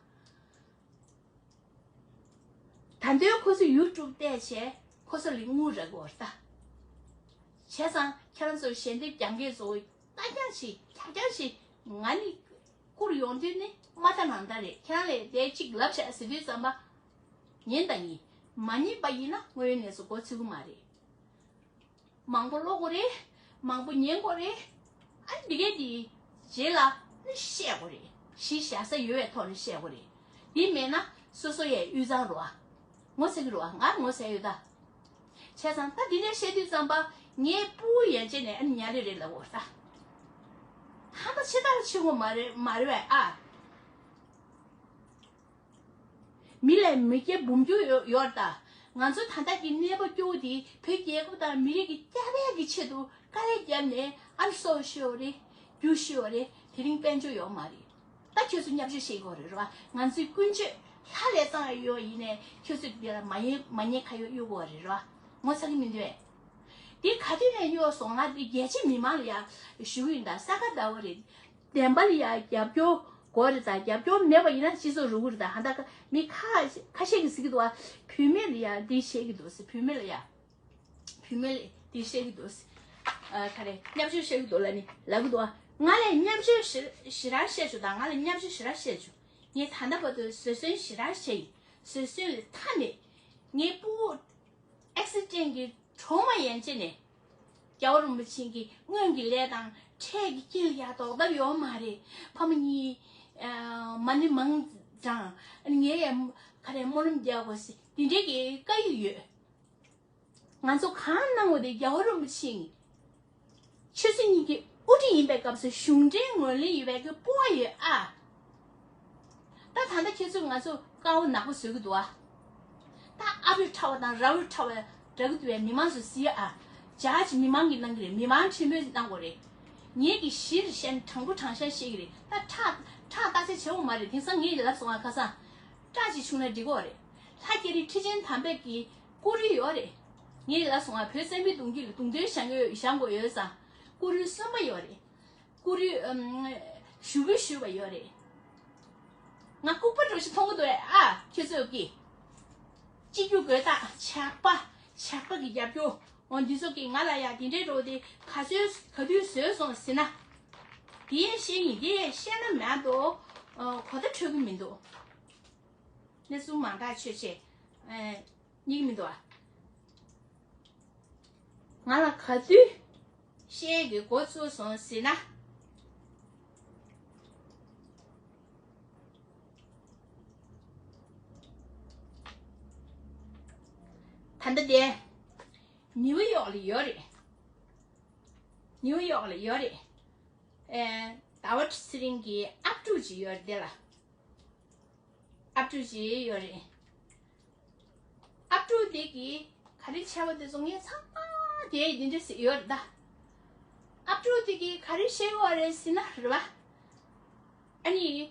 ད་དུང་ཁོ་ཚོ་ཡུ་ཊུབ་བལྟས་བྱས་ཁོ་ཚོ་ལ་དངུལ་རག་གི་ཡོད་རེད་ད། བྱས་ཙང་ཁྱེད་རང་ཚོ་ཞལ་འདེབས་རྒྱག་མཁན་ཚོ་ལྟ་རྐྱང་བྱེད། རྒྱག་རྐྱང་བྱེད། ང་ནི་ བསྐུར་ཡོང་དུས་ནི་མ་ད་ནང་ད་རེད། ཁྱེད་རང་ལས་དེ་གཅིག་ལབ་བྱས་ཟེར་དུས་ཙམ་པ། ཉན་དང་ཉན། མ་ཉན་པ་ཡིན་ན་དངོས་ཡོད་གནས་ཚུལ་མགོ་ཚོད་ཀྱི་མ་རེད། མང་པོ་ཀློག་དགོས་རེད། མང་པོ་ཉན་དགོས་རེད། ཨ་འདི་གས་འདི་རྗེས་ལ་ནི་བཤད་དགོས་རེད། གཞི་བཞག་ས་ཡོད་པའི་ཐོག་ནས་བཤད་དགོས་རེད། འདི་མེད་ན་སོ་སོ་ཡའི་དབུས་གཙང་རོ། ཨ་ངོ་ཚ་གི་རོ། ཨ་ང་ངོ་ཚ་ཡོད་ད། བྱས་ཙང་ད་འདི་འདྲ་བཤད་དུས་ཙམ་པ་ངའི་སྤུ་གུ་ཡན་ཆད་ནས་ཨ་ནི་ཉ་རེ་རེ་ལབ་འོ་ད། ཧ་ད་ཆེ་ད་ཆེ་ངོ་མ་རེད་མ་རེད་བས་ཨ། མི་ལས་མི་སྐྱེ་འབུམ་འགྱུར་ཡོད་ཡོད་ད། ང་ཚོ་ད་ལྟ་གི་གནས་བབ་སྐྱོ་བོ་དེ་བོད་རྒྱལ་ཁབ་དང་མི་རིགས་ཀྱི་སྐྱབས་གནས་ཀྱི་ཆེད་དུ་དཀའ་ལས་བརྒྱབ་ནས་ཨ་ནི་སྲོག་ཤོར་བ་རེད། རྒྱུ་ཤོར་བ་རེད། དེ་རིང་དཔལ་འབྱོར་ཡོད་མ་རེད། ད་ཁྱོད་ཚོ་བརྙས་བཅོས་བྱེད་དགོས་རེད་རེད་བ། ང་ཚོའི་ཀུན་སྤྱོད་ལྷ་ལས་བཏང་ཡོད་ཡིན་ནའི་ཁྱོད་ཚོས་འདི་ལ་མ་ཉན་མ་ཉན་ཁ་ཡོད་གཡུག་དགོས་རེད་རེད་བ། ངོ་ཚ་གི་མི་འདུག་ཨེ། འདི་ག་དུས་ནས་གཡུག་སོང་ང་འདི་རྒྱལ་སྤྱི་མི་མང་ལ་ཡ་ཞུ་གི་ཡིན་ད། ས་ག་ཟླ་བ་རེད། བདེན་པ་ལ་ཡ་རྒྱབ་སྐྱོར་དགོས་རེད་ད། རྒྱབ་སྐྱོར་མེད་པ་ཡིན་ན་སྤྱི་ཚོགས་རུལ་གི་རེད་ད། ཧ་ད་ཀ་མི་ཁ་ཁ་ཤས་ཀྱིས་ཟེར་གི་འདུག་བ། བུད་མེད་ལ་ཡ་འདི་བཤད་གི་འདུག་ཟེར། བུད་མེད་ལ་ཡ། བུད་མེད་ལ་འདི་བཤད་གི་འདུག་ཟེར། ཨ་ག་རེ་བརྙས་བཅོས་བཤད་གི་འདུག་ལབ་ནི་ལབ་གི་འདུག་བ། ང་ལ་བརྙས་བཅོས་ཞེ་ཞེ་དྲག་བཤད་བྱུང་ད། ང་ལ་བརྙས་བཅོས་ཞེ་དྲག་བཤད་བྱུང་། ངས་ད་ལྟ་བར་དུ་བཟོད་བསྲན་ཞེ་དྲག་བྱས་ཡིན། བཟོད་བསྲན་ལས་མཐའ་མེད། ངའི་སྤུ་གུ་ཨེག་སི་ཌེན་གྱི་གྲོག་མ་ཡན་ཆད་ནས་རྒྱལ་བ་རིན་པོ་ཆེ་གི་སྔོན་གྱི་ལས་དང་འཕྲལ་གྱི་རྐྱེན་ལ་ཡ་ལྡོག་ཐབས་ཡོད་མ་རེད། ཕ་མ་གཉིས་ཨ་མ་ཎི་མང་བགྲང་། ཨ་ནི་ངས་ཡ་ག་རེ་སྨོན་ལམ་རྒྱག་དགོས་ཟེར་འདི་འདྲའི་གི་བཀའ་ཡིག་ཡོད། ང་ཚོ་གང་གནང་བ་དེ་རྒྱལ་བ་རིན་པོ་ཆེ་གི་ཆོས་སྲིད་གཉིས་ཀྱི་དབུ་ཁྲིད་ཡིན་པའི་སྐབས་སུ་གཞུང་འབྲེལ་ངོས་ལེན་ཡོད་པའི་གི་སྤོབས་པ་ཡོད་ཨ། ད་ད་ལྟ་ཁྱེད་ཚོས་ང་ཚོ་དཀར་པོ་ནག་པོ་བཟོ་གི་འདུག་ཨ། ད་ཨ་བོས་ཁྲ་བ་དང་ར་བོས་ཁྲ་བ་འདྲ་གི་འདུག་བས། མི་མང་ཚོས་ཟེར་ཨ། ཇ་ཇི་མི་མང་གིས་གནང་གི་རེད། མི་མང་ཁྲིམས་དཔོན་གནང་དགོས་རེད། ངེད་ཀྱིས་གཞིར་བཤད་ནས་དྲང་པོ་དྲང་བཞག་བཤད་ཀྱི་རེད། ད་ཁྲག་ཁྲག་བརྟག་དཔྱད་བྱེད་དགོས་མ་རེད། དེང་སང་ངས་ལབ་སོང་ཨ། ཁ་སང་ཁྲག་ཅིག་བྱུང་ན་འགྲིག་གི་རེད། ལྷ་རྒྱ་རི་ཁྲི་ཆེན་དམ་པའི་གི་སྐུ་རུས་ཡོད་རེད། ངས་ལབ་སོང་ཨ། བོད་བཙན་པོའི་གདུང་རྒྱུད་ལ་གདུང་རྟེན་བཞེངས་ཡོད་བཞེངས་དགོས་ཡོད་ཙང་། སྐུ་རུས་གསུམ་པ་ཡོད་རེད། སྐུ་རུས་ཨམ་ཞུ་གུ་ཞུ་བ་ཡོད་རེད། ང་ལྐུགས་པ་འདྲ་ཞིག་མཐོང་གི་འདུག་ཨ། ཁྱོད་ཚོས་ཀྱིས་སྤྱི་རྒྱུ་དགོས་དག་ཇག་པ་ཇག་པ་གི་རྒྱབ་སྐྱོར་འོ་འདི་ཚོ་གིས་ང་ལ་ཡ་དེ་འདྲའི་འགྲོ་དེ་ག་ཚོད་ག་དུས་བཟོས་སོང་ཟེར་ན། དེ་ཡས་བཤད་ཡིན། དེ་ཡས་བཤད་ན་མེད་དོ། གོ་བརྡ་འཕྲོད་ཀྱི་མི་འདུག་གནས་ཚུལ་མང་དག་ཆོས་ཆེ། ཨེ། རྙེད་ཀྱི་མི་འདུག་ཨ། ང་ལ་ག་དུས་བཤད་ཀྱི་འགོ་ཚུགས་སོང་ཟེར་ན། ད་ལྟ་དེ་ནིའུ་ཡོག་ལ་ཡོད་རེད། ནིའུ་ཡོག་ལ་ཡོད་རེད། ཨེ། ཟླ་བ་ཚེ་རིང་གི་ཨབ་ཕྲུག་ཅིག་ཡོད་རེད་དེ་ལ། ཨབ་ཕྲུག་ཅིག་ཡོད་རེད། ཨབ་ཕྲུག་དེ་གིས་ག་རེ་བྱས་པ་དེ་ཚོ་ངས་ཚང་མ་དེ་འདི་འདྲ་ཟེར་ཡོད་རེད་ད། ཨབ་ཕྲུག་དེ་གིས་ག་རེ་བཤད་ཡོད་རེད་ཟེར་ན་རེད་བ། ཨ་ནི།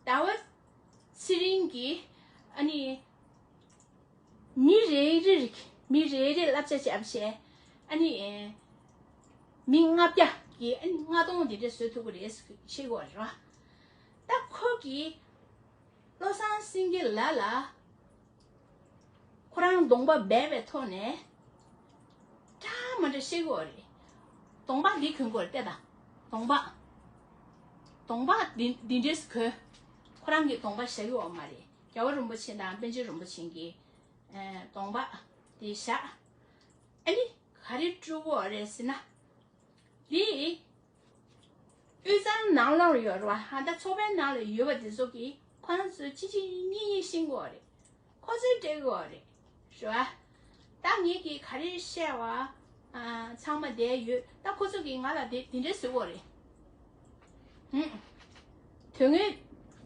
ཟླ་བ་ཚེ་རིང་གིས་ཨ་ནི། མི་རེ་རེར་མི་རེ་རེར་བསླབ་བྱ་བྱས་པ་བྱས། ཨ་ནི། མི་ལྔ་བརྒྱ་གིས་ཨ་ནི་ལྔ་སྟོང་དེ་འདྲ་བཟོ་ཐུབ་ཀྱི་རེད་ཟེར་གྱི་ཡོད་རེད་བ། ད་ཁོ་གིས་བློ་བཟང་སེང་གེ་ལགས་ལ་ཁོ་རང་གདོང་པ་སྦས་པའི་ཐོག་ནས་འདྲ་མ་འདྲ་བཤད་ཀྱི་ཡོད་རེད། གདོང་པ་འདི་གོན་དགོས་རེད་ལྟ་དང་། གདོང་པ། གདོང་པ་འདི་འདི་འདྲས་གོན། ཁོ་རང་གི་གདོང་པ་བཞག་གི་ཡོད་མ་རེད། རྒྱལ་བ་རིན་པོ་ཆེ་དང་པཎ་ཆེན་རིན་པོ་ཆེ་གི་ཨེ། གདོང་པ་དེ་བཞག་ཨ་ནི་ག་རེ་སྤྲུལ་གྱི་ཡོད་རེད་ཟེར་ན། འདི་དབུས་གཙང་ནང་ལོགས་ཡོད་རེད་བ། ཧ་ད་ཚོགས་པའི་ནང་ལ་ཡོད་པ་དེ་ཚོ་གིས་ཁོ་རང་ཚོ་གཅིག་གཅིག་གཉིས་གཉིས་ཤེས་ཀྱི་ཡོད་རེད། ཁོ་ཚོས་སྤྲད་ཀྱི་ཡོད་རེད། རེད་བ། ད་ངེད་ཀྱིས་ག་རེ་བཤད་པ་ཨ། ཚང་མ་བསྡད་ཡོད། ད་ཁོ་ཚོ་གིས་ང་ལ་དེ་དེ་འདྲས་ཟེར་གྱི་ཡོད་རེད། ཧུམ། དོན་དངོས་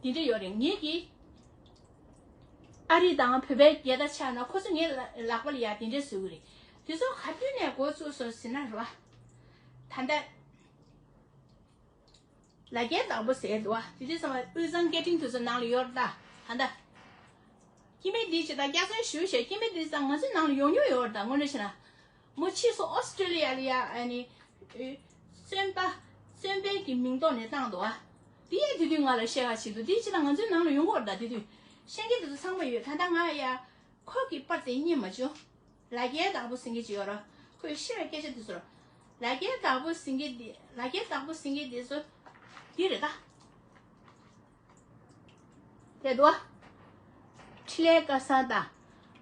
འདི་འདྲ་ཡོད་རེད། ངེད་ཀྱིས་ཨ་རི་དང་བོད་པའི་རྒྱལ་དར་འཕྱར་ན་ཁོ་ཚོ་ངའི་ལག་པ་ལ་ཡ་དེ་འདྲ་བཟོ་གི་རེད། དེ་ཚོ་ག་དུས་ནས་འགོ་བཙུགས་སོང་ཟེར་ན་རེད་བ། ད་ལྟ་ལ་རྒྱའི་བདག་པོ་ཟེར་འདུག་བ། དེ་དུས་ཙམ་པ་དབུས་གཙང་སྐད་འཕྲིན་དེ་ཚོ་ནང་ལ་ཡོད་རེད་ད། ད་ལྟ་སྐྱེ་དམན་འདི་ཅི་ད་སྐྱག་རྫུན་ཞུ་བྱས། སྐྱེ་དམན་འདི་ཙང་ང་ཚོའི་ནང་ལ་ཡོང་མྱོང་ཡོད་རེད་ད། དངོས་གནས་བྱས་ན། མོ་ཕྱིས་སུ་ཨོ་སི་ཀྲི་ལི་ཡ་ལ་ཡ་ཨ་ནི། བཙོན་པ། བཙོན་པའི་གི་མིང་ཐོག་ནས་བཏང་འདུག་ཨ། དེ་ཡས་དེ་དུས་ང་ལ་བཤད་ག་བྱེད་འདུག་དེ་ཅི་ལ་ང་ཚོའི་ནང་ལ་ཡོང་གི་ཡོད་རེད་ད། དེ་དུས་ཤེས་མཁན་དེ་ཚོ་ཚང་མ་ཡོད། ད་ལྟ་ང་ཡ་ཁོ་གི་པར་དེ་རྙེད་མ་བྱུང་། ལ་རྒྱའི་བདག་པོ་ཟེར་མཁན་ཅིག་ཡོད་རེད། ཁོས་བཤད་པའི་སྐད་ཆ་དེ་ཚོར། ལ་རྒྱའི་བདག་པོ་ཟེར་མཁན་དེ། ལ་རྒྱའི་བདག་པོ་ཟེར་མཁན་དེ་ཚོ་འདི་རེད་ད། དེ་འདུག་བ། འཕྲིན་ལས་སྐལ་བཟང་དང་།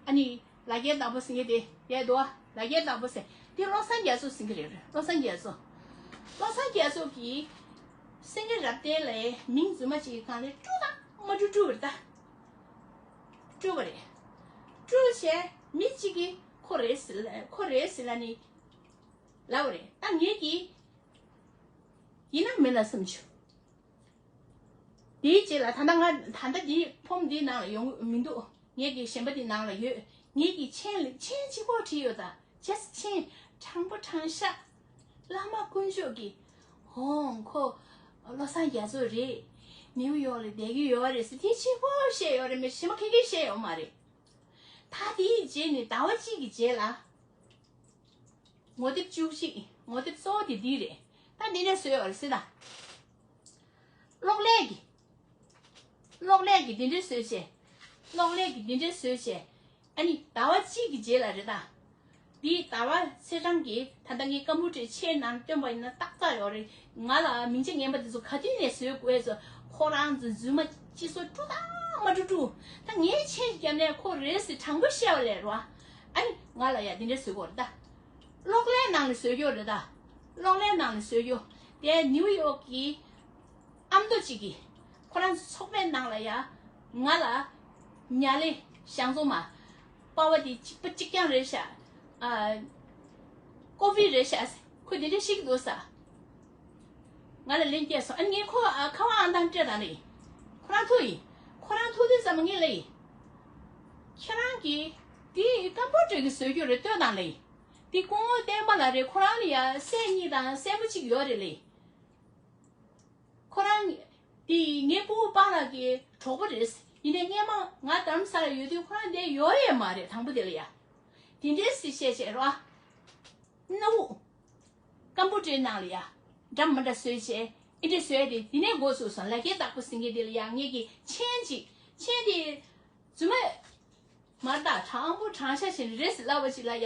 ཨ་ནི་ལ་རྒྱའི་བདག་པོ་ཟེར་མཁན་དེ་དེ་འདུག་བ། ལ་རྒྱའི་བདག་པོ་ཟེར་དེ་བློ་བཟང་རྒྱ་མཚོ་ཟེར་གྱི་རེད། བློ་བཟང་རྒྱ་མཚོ། བློ་བཟང་རྒྱ་མཚོ་གིས་སེང་གེ་རབ་བརྟན་ལ་མིང་རྫུན་མ་ཅིག་གི་སྒང་ལ་དཀྲུག་དང་མ་དཀྲུག་དཀྲུག་པ་རེད་ད། དཀྲུག་པ་རེད། དཀྲུག་བྱས་མི་གཅིག་གིས་ཁོ་རེད་ཟེར་ལ་ཁོ་རེད་ཟེར་ལ་ནི་ལབ་པ་རེད། ད་ངེད་ཀྱིས་ཡིན་ན་མིན་ན་བསམ་བྱུང་། དེའི་རྗེས་ལ་ད་ལྟ་ང་ད་ལྟ་འདིའི་ཕོམ་འདིའི་ནང་ལ་ཡོང་གི་མི་འདུག་ངེད་ཀྱི་གཞན་པ་འདི་ནང་ལ་ཡོད། ངེད་ཀྱི་མཆན་ལ་མཆན་གཅིག་པོ་བྲིས་ཡོད་ད། ཇ་སི་མཆན་དྲང་པོ་དྲང་བཞག་བླ་མ་དཀོན་མཆོག་གིས་ཧོང་ཁོ་བློ་བཟང་རྒྱ་མཚོ་རེད། ནེའུ་ཡོག་ལ་བསྡད་ཀྱི་ཡོད་རེད་ཟེར་དེ་གཅིག་པོ་བཤད་ཡོད་རེད། མི་གཞན་པ་ག་གེ་བཤད་ཡོད་མ་རེད། ད་དེའི་རྗེས་ནས་ཟླ་བ་གཅིག་གི་རྗེས་ལ། ངོ་དེབ་བཅུ་གཅིག་ངོ་དེབ་གཙོ་བོ་དེ་འདི་རེད། ད་འདི་འདྲ་བཟོས་ཡོད་རེད་ཟེར་ད། གློག་ཀླད་ཀྱི། གློག་ཀླད་ཀྱི་འདི་འདྲ་བཟོས་བྱས། གློག་ཀླད་ཀྱི་འདི་འདྲ་བཟོས་བྱས། ཨ་ནི་ཟླ་བ་གཅིག་གི་རྗེས་ལ་རེད་ད། འདི་ཟླ་བ་ཚེས་གྲངས་ཀྱི་ད་ལྟ་ངས་ཀམ་པུ་ཊར་ཆེད་ནང་བཏོན་པ་ཡིན་ན་ཏག་ཏག་ཡོད་རེད། ང་ལ་མིང་ཆ་ངན་པ་འདི་ཚོ་ག་དུས་ནས་བཟོས་དགོས་སོ། ཁོ་རང་ཚོ་རྫུན་མ་སྤྱི་སོ་དཀྲུག་དང་མ་དཀྲུག་དཀྲུག་ད་ངས་མཆན་བརྒྱབ་ནས་ཁོ་རེད་ཟེར་དྲང་པོ་བཤད་པ་ལས་རོ། ཨ་ནི་ང་ལ་ཡ་འདི་འདྲ་བཟོས་དགོས་རེད་ད། གློག་ཀླད་ནང་ལ་བཟོས་རྒྱུ་རེད་ད། གློག་ཀླད་ནང་ལ་བཟོས་རྒྱུ། དེ་ནིའུ་ཡོག་གི་ཨ་མདོ་གཅིག་གིས་ཁོ་རང་ཚོ་ཚོགས་པའི་ནང་ལ་ཡ་ང་ལ་ཉ་ལེ་ཞང་ཚོ་མ་པ་བ་དེ་གཅིག་པ་གཅིག་རྐྱང་རེད་ཤག་ཨ། ཀོ་ཕི་རེད་ཤག་ཁོས་དེ་འདྲ་བཤད་ཀྱི་འདུག་ས། ང་ལ་ལན་སྐྱེལ་སོང་། ཨ་ནི་ངས་ཁོ་ཨ་ཁ་པར་ཨང་གྲངས་སྤྲད་དང་ལེ། ཁོ་རང་ཐུག་ཡིན། ཁོ་རང་ཐུག་དུས་ཙམ་པ་ངས་ལབ་ཡིན། ཁྱེད་རང་གིས་དེ་ཀམ་པུ་ཊར་གྱིས་བཟོས་རྒྱུ་རེད་ལྟོས་དང་ལེ། དེ་སྐུ་ངོ་བསྟན་པ་ལགས་རེད། ཁོ་རང་ལ་ཡ་སྲས་གཉིས་དང་སྲས་མོ་གཅིག་ཡོད་རེད་ལེ། ཁོ་རང་དེ་ངའི་སྤུ་གུ་པཱ་ལགས་ཀྱི་གྲོགས་པོ་རེད། ཡིན་ནའི་སྔན་མ་ང་རྡ་རམ་ས་ལ་ཡོད་དུས་ཁོ་རང་འདིར་ཡོད་ཡས་མ་རེད། དང་པོ་དེ་ལ་ཡ། དེ་འདྲའི་སྲིད་བཤད་བྱས་རོ། སྣ་བུག་ཀམ་པུ་ཊར་ནང་ལ་ཡ། འདྲ་མི་འདྲ་བཟོས་བྱས་ཨེ་འདྲ་བཟོས་ཏེ་དེ་ནས་འགོ་ཚུགས་སོང་། ལ་རྒྱའི་བདག་པོ་ཟེར་མཁན་དེ་ལ་ཡ་ངེད་ཀྱིས་མཆན་ཅིག་མཆན་དེ་རྫུན་མ་མར་དང་དྲང་པོ་དྲང་བཞག་བྱས་ནས་རེད་ཟེར་ལབ་པ་ཅིག་ལ་ཡ།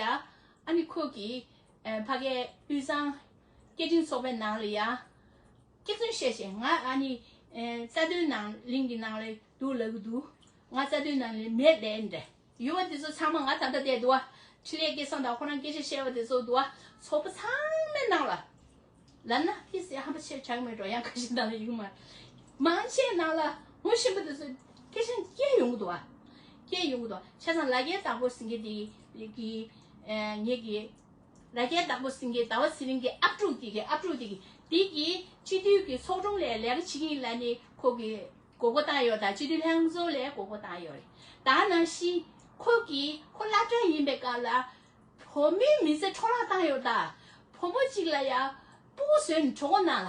ཨ་ནི་ཁོ་གིས་ཨ་ཕ་གའི་དབུས་གཙང་སྐད་འཕྲིན་ཚོགས་པའི་ནང་ལ་ཡ། སྐྱག་རྫུན་བཤད་བྱས་ང་ཨ་ནི་ཨ་རྩ་དོན་ནང་གླིང་གི་ནང་ལ་འདུག་ལབ་གི་འདུག་ང་རྩ་དོན་ནང་ལ་མེད་ལབ་འདྲ། ཡོད་པ་དེ་ཚོ་ཚང་མ་ང་ད་ལྟ་བསྡད་འདུག་བ། འཕྲིན་ལས་སྐལ་བཟང་དང་ཁོ་རང་སྐད་ཆ་བཤད་པ་དེ་ཚོ་འདུག་བ། ཚོགས་པ་ཚང་མའི་ནང་ལ། ལབ་ན་ཏི་སེ་ཧམ་པ་ཆེ་དྲག་མེད་འགྲོ། ཡང་ཁ་ཤས་ནང་ལ་ཡོང་མ། མང་ཆེ་ནང་ལ་ངོ་ཤེས་པ་དེ་ཚོ་སྐད་ཆ་སྐྱེལ་ཡོང་གི་འདུག་བ། སྐྱེལ་ཡོང་གི་འདུག་བ། བྱས་ཙང་ལ་རྒྱའི་བདག་པོ་ཟེར་མཁན་དེ་གི་ངེད་ཀྱི་ལ་རྒྱའི་བདག་པོ་ཟེར་མཁན་ཟླ་བ་ཚེ་རིང་གི་ཨབ་ཕྲུག་དེ་གི་ཨབ་ཕྲུག་དེ་གི་དེ་གི་སྤྱི་འཐུས་ཀྱི་ཚོགས་དྲུང་ལ་ལས་ཀ་བྱེད་ཀྱི་ཡིན་ལབ་ནས་ཁོ་གི་མགོ་སྐོར་བཏང་ཡོད་ད། སྤྱི་འཐུས་ལྷན་ཚོགས་ལ་མགོ་སྐོར་བཏང་ཡོད་རེད། ད་ནང་བཞིན་ཁོ་གིས་ཁོ་སློབ་གྲྭ་ཡིན་པའི་སྐབས་ལ་བུ་མོའི་མི་ཚེ་འཕྲོ་བརླག་བཏང་ཡོད་ད། བུ་མོ་གཅིག་ལ་ཡ་སྤུ་གུ་བཟོས་ནས་གྲོད་ཁོག་ནང་ལ།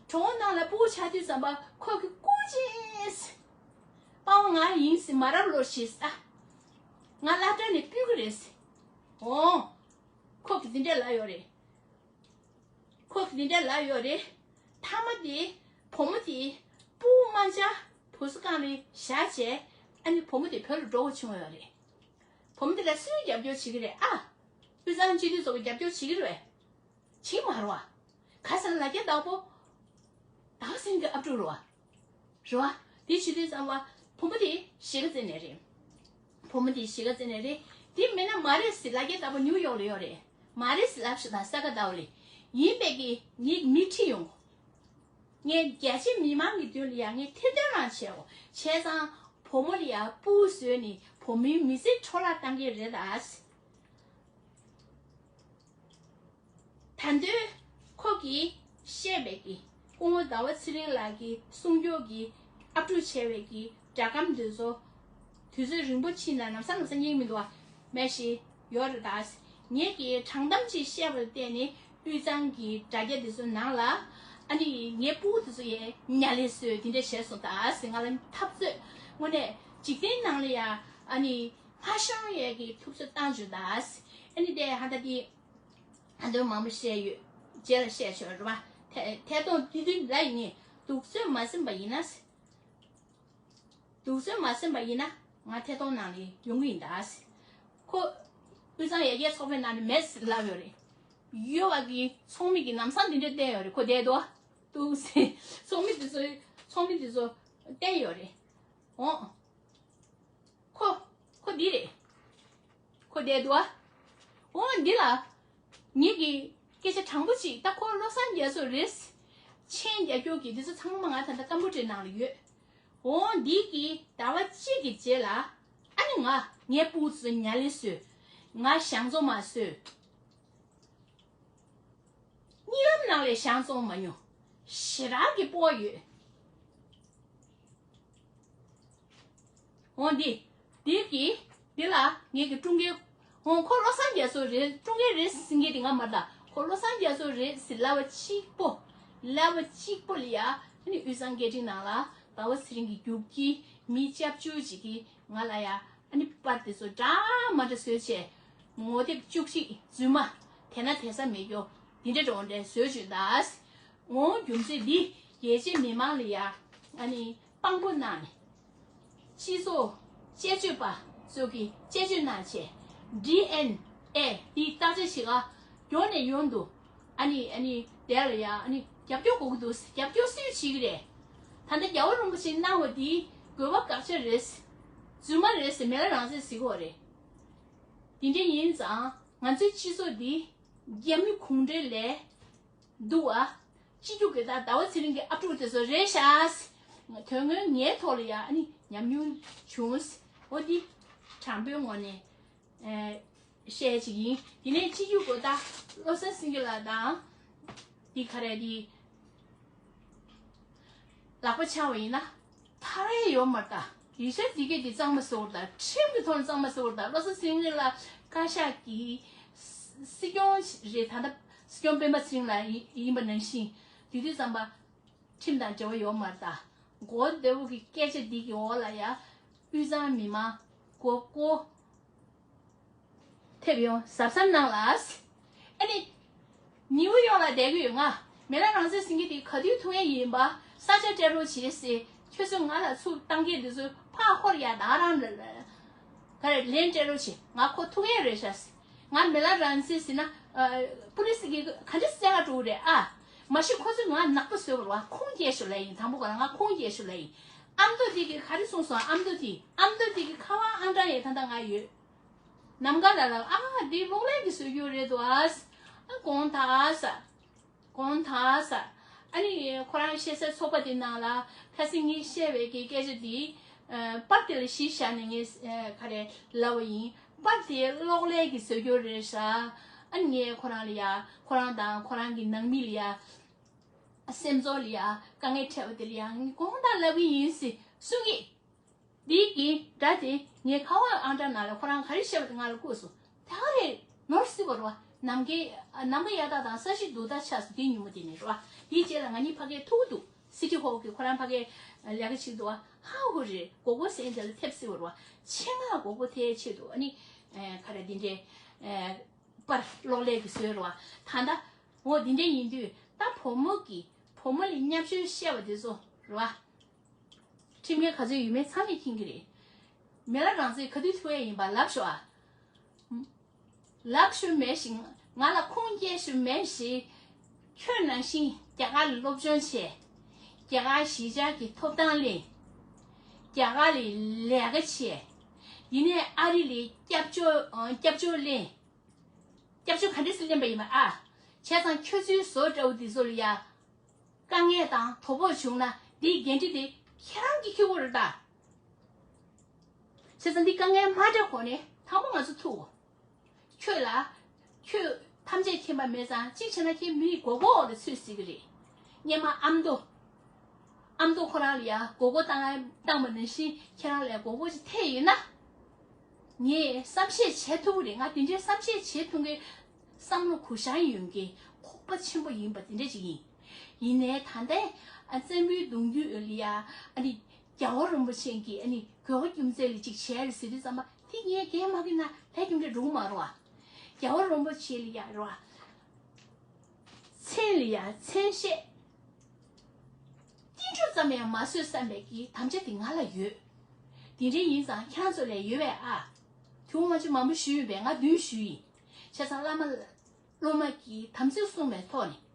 གྲོད་ཁོག་ནང་ལ་སྤུ་གུ་ཆགས་དུས་ཙམ་པ་ཁོ་གིས་སྐུ་མཁྱེན། པ་ཕ་ང་ཡིན་ཟེར་མ་རབས་ལོ་ཞེས་ཨ། ང་སློབ་གྲྭ་ནས་ཕུད་ཀྱི་རེད་ཟེར། འོང་། ཁོ་གིས་འདི་འདྲ་ལབ་ཡོད་རེད། ཁོ་གིས་འདི་འདྲ་ལབ་ཡོད་རེད། མཐའ་མ་དེ་བུ་མོ་དེ་སྤུ་གུ་མ་འཇགས་བུ་གསོ་ཁང་ལ་བཞག་བྱས། ཨ་ནི་བུ་མོ་དེ་བོད་ལ་འགྲོ་དགོས་བྱུང་ཡོད་རེད། བུ་མོ་དེ་ལ་སུས་རྒྱབ་སྐྱོར་བྱེད་ཀྱི་རེད་ཨ། དབུས་གཙང་སྤྱི་འཐུས་ཚོ་གིས་རྒྱབ་སྐྱོར་བྱེད་ཀྱི་རེད་པས། བྱེད་མ་རེད་པ། ག་ཟེར་ན་ལ་རྒྱའི་བདག་པོ། ད་སེང་གི་ཨབ་ཕྲུག་རེད་པ། རེད་པ། དེ་བྱེད་དུས་ཙམ་པ་བུ་མོ་དེ་གཞིས་ཀ་རྩེ་ནས་རེད། བུ་མོ་དེ་གཞིས་ཀ་རྩེ་ནས་རེད། དེ་མིན་ན་མ་རེད་ཟེར། ལ་རྒྱའི་བདག་པོ་ནིའུ་ཡོག་ལ་ཡོད་རེད། མ་རེད་ཟེར་ལབ་ཤག་ད་ས་ག་ཟླ་བ་ལ། ཡིན་པས་ཀྱི་ངས་མི་ཁྲིད་ཡོང་། ངས་རྒྱ་ཆེ་མི་མང་གི་མདུན་ལ་ཡ་ངས་ཐེར་འདོན་རང་བྱས་འོ། བྱས་ཙང་བུ་མོ་ལ་ཡ་སྤུ་གུ་བཟོས་ནས་བུ་མོའི་མི་ཚེ་འཕྲོ་བརླག་བཏང་གི་རེད་ད། ད་དུང་ཁོ་གིས་བཤད་པའི་གི་སྐུ་ངོ་ཟླ་བ་ཚེ་རིང་ལགས་ཀྱིས་གསུང་སྐྱོར་གྱི་ཨབ་ཕྲུག་བྱས་པའི་གི་སྒྲ་སྒམ་འདི་ཚོ་དུས་ཚོད་རིང་པོ་ཕྱིན་ན་ལམ་སང་ལམ་སང་རྙེད་མི་འདུག་པ། མེད་ཞེས་ཡོད་རེད་ད། ངེད་ཀྱིས་དྲང་གཏམ་ཅིག་བཤད་པ་ལ་བརྟེན་ནས་དབུས་གཙང་གི་དྲ་རྒྱ་འདི་ཚོའི་ནང་ལ་ཨ་ནི་ངའི་སྤུ་གུ་འདི་ཚོ་ཡས་ཉ་ལེ་བཟོས་དེ་འདྲ་བྱས་སོང་ད་ཟེར་ང་ལ་འཐབ་རྩོད་དངོས་གནས་འཇིག་རྟེན་ནང་ལ་ཡ་ཨ་ནི་སྔར་བྱུང་ཡས་ཀྱི་འཐབ་རྩོད་བཏང་བྱུང་ད་ཟེར། ཨ་ནི་དེ་ཧ་ད་དེ། ད་དུང་མང་པོ་བཤད་ཡོད། རྗེས་ལ་བཤད་ཆོག་རེད་པ། ཐད་ཐད་གཏོང་དེ་དུས་ལ་ཡིན་ནི་སྡུག་སྲན་མ་ཟིན་པ་ཡིན་ན། སྡུག་སྲན་མ་ཟིན་པ་ཡིན་ན་ང་ཐད་གཏོང་ནང་ལ་ཡོང་གི་ཡིན་ད། ཁོ་དབུས་གཙང་ཡར་རྒྱས་ཚོགས་པའི་ནང་ནས་མེད་ཟེར་ལབ་ཡོད་རེད། ཡོད་པ་གི་ཚོགས་མི་གི་ལམ་སང་འདི་འདྲ་བསྟན་ཡོད་རེད། ཁོ་བསྡད་འདུག་བ། འདུག་ཟེར་ཚོགས་མི་དེ་ཚོ་ཚོགས་མི་དེ་ཚོ་བསྟན་ཡོད་རེད། འོང་། ཁོ། ཁོ་འདི་རེད། ཁོ་བསྡད་འདུག་ཨ། འོང་འདི་ལ། ངེད་ཀྱི་སྐད་ཆ་དྲང་པོ་ཅིག་ད་ཁོ་བློ་བཟང་རྒྱ་མཚོ་རེད། མཆན་རྒྱག་རྒྱུ་གི་འདི་ཚོ་ཚང་མ་ང་ད་ལྟ་ཀམ་པུ་ཊར་ནང་ལ་ཡོད། འོང་འདི་གི་ཟླ་བ་གཅིག་གི་རྗེས་ལ། ཨ་ནི་ང་ངའི་སྤུ་གུ་ཚོ་ཉ་ལི་བཟོས། ང་ཞང་ཚོ་མ་བཟོས། གཉིད་ལམ་ནང་ལས་ཞང་ཚོ་མ་ཉོ། ཞེ་དྲག་གི་སྤོ་ཡོད། འོང་འདི། འདི་གི། འདི་ལ་ངེད་ཀྱི་ཀྲུང་གོའི། འོང་ཁོ་བློ་བཟང་རྒྱ་མཚོ་རེད། ཀྲུང་གོའི་རེད་ཟེར་མཁན་དེ་ང་མ་རེད་ད། ཁོ་བློ་བཟང་རྒྱ་མཚོ་རེད་ཟེར་ལབ་པ་གཅིག་པོ། ལབ་པ་གཅིག་པོ་ལ་ཡ། ཨ་ནི་དབུས་གཙང་སྐད་འཕྲིན་ནང་ལ་ཟླ་བ་ཚེ་རིང་གི་རྒྱུག་ཁྱི་མི་སྐྱབས་བཅོལ་ཅིག་གིས་ང་ལ་ཡ། ཨ་ནི་པར་དེ་ཚོ་འདྲ་མ་འདྲ་བཟོས་བྱས། ངོ་དེབ་བཅུ་གཅིག་རྫུན་མ། དེ་ན་དེ་ས་མེད་རྒྱུ། འདི་འདྲ་འདྲ་འདྲ་བཟོས་བྱུང་ད། འོང་རྒྱུ་མཚན་འདི་རྒྱལ་སྤྱིའི་མི་མང་ལ་ཡ། ཨ་ནི་དཔང་པོ་གནང་ནས། སྤྱི་ཚོགས་དཔྱད་བརྗོད་པ་ཚོ་གིས་དཔྱད་བརྗོད་གནང་བྱས། ཌི་ཨེན་ཨེ་འདི་བརྟག་དཔྱད་བྱེད་ག་ཡོང་ནས་ཡོང་འདུག་ཨ་ནི་ཨ་ནི་དེ་ལ་ཡ་ཨ་ནི་རྒྱབ་སྐྱོར་དགོས་ཀྱི་འདུག་རྒྱབ་སྐྱོར་སུས་བྱེད་ཀྱི་རེད། ད་ལྟ་རྒྱལ་བ་རིན་པོ་ཆེ་གནང་བ་འདི་དགོས་པ་དགག་བྱ་རེད། རྫུན་མ་རེད་ཟེར་མི་ལ་རང་བཙན་ཟེར་གྱི་ཡོད་རེད། དེ་འདྲ་ཡིན་ཙང་ང་ཚོའི་སྤྱི་ཚོགས་འདི་རྒྱ་མི་གུང་ཁྲན་ལས་འདུག་ཨ། སྤྱི་རྒྱུ་གི་ད་ཟླ་བ་ཚེ་རིང་གི་ཨབ་ཕྲུག་དེ་ཚོ་རེད་ཤག་དོན་དངོས་ངའི་ཐོག་ལ་ཡ་ཨ་ནི་ཉམས་མྱོང་བྱུང་། འོ་འདི་དྲང་པོའི་ངོས་ནས་ཨེ་བཤད་ཅིག་ཡིན། དེ་ནས་སྤྱི་རྒྱུ་གོ་ད་བློ་བཟང་སེང་གེ་ལགས་དང་འདི་ག་རེ་འདི། ལག་པ་འཆང་བ་ཡིན་ན། ཐར་ཡས་ཡོད་མ་རེད་ད། ཡིག་ཆ་འདི་གས་འདི་གཙང་མ་བཟོ་བར་ད། ཁྲིམས་ཀྱི་ཐོག་ནས་གཙང་མ་བཟོ་བར་ད། བློ་བཟང་སེང་གེ་ལགས་བཀའ་ཤག་གི་སྲིད་སྐྱོང་རེད་ད། ད་སྲིད་སྐྱོང་སྤེན་པ་ཚེ་རིང་ལགས་ཡིན་ཡིན་པ་ནང་བཞིན། དེ་དུས་ཙམ་པ་ཁྲིམས་དང་འབྲེལ་བ་ཡོད་མ་རེད་ད། མགོ་བདེ་བོ་གི་སྐད་ཆ་འདི་གི་འོག་ལ་ཡ། དབུས་གཙང་མི་མང་མགོ་སྐོར། ཐེབས་ཡོང་གཟབ་གཟབ་གནང་ལགས། ཨ་ནི། ནིའུ་ཡོག་ལ་བསྡད་ཀྱི་ཡོད་ང་། མི་ལ་རང་བཙན་ཟེར་མཁན་དེ་ག་དུས་ཐུག་ཡས་ཡིན་པ། ས་ཆ་སྤྲད་རོགས་བྱེད་ཟེར། ཁྱོད་ཚོས་ང་ལ་ཚུར་བཏང་མཁན་དེ་ཚོ་ཕར་ཧོར་ཡ་ད་རང་ལ་ལ། ག་རེ་ལན་སྤྲད་རོགས་བྱེད། ང་ཁོ་ཐུག་ཡས་རེད་ཤག་ང་མི་ལ་རང་བཙན་ཟེར་ན། ཨ། པུ་ལི་སི་གིས་ག་འདྲ་བཙལ་ག་འགྲོ་གི་རེད་ཨ། མ་གཞི་ཁོ་ཚོས་ང་ནག་པོ་བཟོས་པ་རེད་བ། ཁུངས་སྐྱེལ་ཞུ་ལ་ཡིན། དང་པོ་ག་ལ་ང་ཁུངས་སྐྱེལ་ཞུ་ལ་ཡིན། ཨ་མདོ་དེ་གིས་ག་རེ་གསུངས་སོང་། ཨ་མདོ་དེ། ཨ་མདོ་དེ་གི་ཁ་པར་ཨང་གྲངས་ཡས་ད་ལྟ་ང་ཡོད། ནམ་མཁའ་ལ་ལ། ཨ་འདི་གློག་ཀླད་ཀྱིས་བཟོས་རྒྱུ་རེད་འདུག་ཨ། ཨ་དགོངས་དག་ས། དགོངས་དག་ས། ཨ་ནི་ཁོ་རང་བཤད་སའི་ཚོགས་པ་དེ་ནང་ལ་ཁ་སང་ངས་བཤད་པའི་གི་སྐད་ཆ་དེ། ཨ་པར་དེ་ལ་གཞི་བཞག་ནས་ངས་ཨ་ག་རེ་ལབ་པ་ཡིན། པར་དེ་གློག་ཀླད་ཀྱིས་བཟོས་རྒྱུ་རེད་ཤག་ཨ་ནི་ངས་ཁོ་རང་ལ་ཡ། ཁོ་རང་དང་ཁོ་རང་གི་ནང་མི་ལ་ཡ། སེམས་ཚོར་ལ་ཡ་དཀའ་ངལ་འཕྲད་པ་དེ་ལ་ཡ་ངས་དགོངས་དག་ལབ་གི་ཡིན་ཟེར་གསུང་གི། འདི་གི་སྒྲ་དེ་ངའི་ཁ་པར་ཨང་གྲངས་ནང་ལ་ཁོ་རང་ག་རེ་བཤད་པ་དེ་ང་ལ་བསྐུར་སོང་། ད་ག་རེ་ནོར་སྲིད་པ་རེད་བ། ནམ་མཁའི་ནམ་མཁའ་གཡའ་དག་དང་ས་གཞི་རྡུལ་དག་ཆགས་སོང་། དེ་ཉིན་མོ་དེ་ནས་རེད་བ། དེའི་རྗེས་ལ་ང་གཉིས་ཕ་གིར་ཐུག་འདུག་སི་ཊི་ཧོལ་གི་ཁོ་རང་ཕ་གིར་ལས་ཀ་བྱེད་འདུག་བ། ཧ་ཧུ་རེད། མགོ་སྐོར་ཟེར་དེ་ལ་ཐེབས་སྲིད་པ་རེད་བ། ཆེད་མངགས་མགོ་སྐོར་ཐེབས་ཆེད་དུ་ཨ་ནི་ག་རེ་འདི་འདྲའི་པར་གློག་ཀླད་ཀྱིས་བཟོས་རེད་བ། ད་ལྟ་འོ་འདི་འདྲ་ཡིན་དུས་ད་བུ་མོ་གིས་བུ་མོ་ལ་བརྙས་བཅོས་བཤད་པ་དེ་ཚོ་རེད་བ། ཁྲིམས་འགལ་ག་ཚོད་ཡོད་མེད་ཚང་མས་མཁྱེན་གྱི་རེད། མི་ལ་རང་བཙན་ག་དུས་ཐུབ་ཡས་ཡིན་པ་ལབ་ཤོག་ཨ། ལབ་ཤོག་མེད་ཞིག་ང་ལ་ཁུངས་སྐྱེལ་ཤོག་མེད་ཞིག་ཁྱོད་ནང་བཞིན་རྒྱ་གར་ལ་སློབ་སྦྱོང་བྱས། རྒྱ་གར་གཞིས་ཆགས་ཀྱི་ཐོབ་ཐང་ལེན། རྒྱ་གར་ལ་ལས་ཀ་བྱས། ཡིན་ནའི་ཨ་རི་ལ་སྐྱབས་བཅོལ་སྐྱབས་བཅོལ་ལེན། སྐྱབས་བཅོལ་ག་འདྲས་སེ་ལེན་པ་ཡིན་པ་ཨ། བྱས་ཙང་ཁྱོད་ཚོའི་བཟོ་འདྲ་བོ་འདི་ཚོ་ལ་ཡ། དཀའ་ངལ་དང་དོ་ཕོག་བྱུང་ན་འདིའི་འགན་འཁྲི་དེ་ཁྱེད་རང་གིས་འཁྱེར་དགོས་རེད་ད། བྱས་ཙང་འདི་དཀའ་ངལ་མ་འདྲ་གོ་ནས་དང་པོ་ང་ཚོ་ཐུག་གོ། ཁྱོད་ལ། ཁྱོད་ཐམས་ཅད་མཁྱེན་པ་མེད་ཙང་གཅིག་བྱས་ན་ཁྱེད་མིའི་མགོ་སྐོར་འོག་ལ་ཚུད་སྲིད་ཀྱི་རེད། སྔོན་མ་ཨ་མདོ། ཨ་མདོ་ཁོ་རང་ལ་ཡ་མགོ་སྐོར་བཏང་བཏང་བ་ནང་བཞིན་ཁྱེད་རང་ལ་མགོ་སྐོར་ཅིག་ཐེབས་ཡོད་ན། ངས་བསམ་ཤེས་བྱེད་ཐུབ་ཀྱི་རེད། ང་དེ་འདྲའི་བསམ་ཤེས་བྱེད་ཐུབ་མཁན། བསམ་བློ་གུ་བཤང་ཡོད་མཁན་ཁོག་པ་ཆེན་པོ་ཡིན་པ་དེ་འདྲ་ཅིག་ཡིན། ཡིན་ནའི་ད་ལྟའི་ཨ་བཙན་པོའི་གདུང་རྒྱུད་ལ་ཡ་ཨ་ནི་རྒྱལ་བ་རིན་པོ་ཆེ་གིས་ཨ་ནི་དགོས་པ་རྒྱུ་མཚན་ལ་ཅིག་བྱས་རེད་ཟེར་དུས་ཙམ་པ་དེ་ངས་འགན་མ་འཁུར་ན་ལས་རྒྱུ་འབྲས་འགྲོ་གི་མ་རེད་བ། རྒྱལ་བ་རིན་པོ་ཆེ་ལ་ཡ་རེད་བ། མཚན་ལ་ཡ་མཚན་ཤས། ཏིལ་འབྲུ་ཙམ་ཡང་མ་བཟོས་བསམ་པའི་གི་དམ་བཅའ་དེ་ང་ལ་ཡོད། དེ་འདྲ་ཡིན་ཙང་ཁྱེད་རང་ཚོ་ལ་ཡོད་པས་ཨ། དུང་མ་ཆུ་མང་པོ་ཞུས་ཡོད་པས་ང་བདུན་ཞུས་ཡིན། བྱས་ཙང་བླ་མ་སློབ་མ་གིས་དམ་ཚིག་བསྲུངས་པའི་ཐོག་ནས།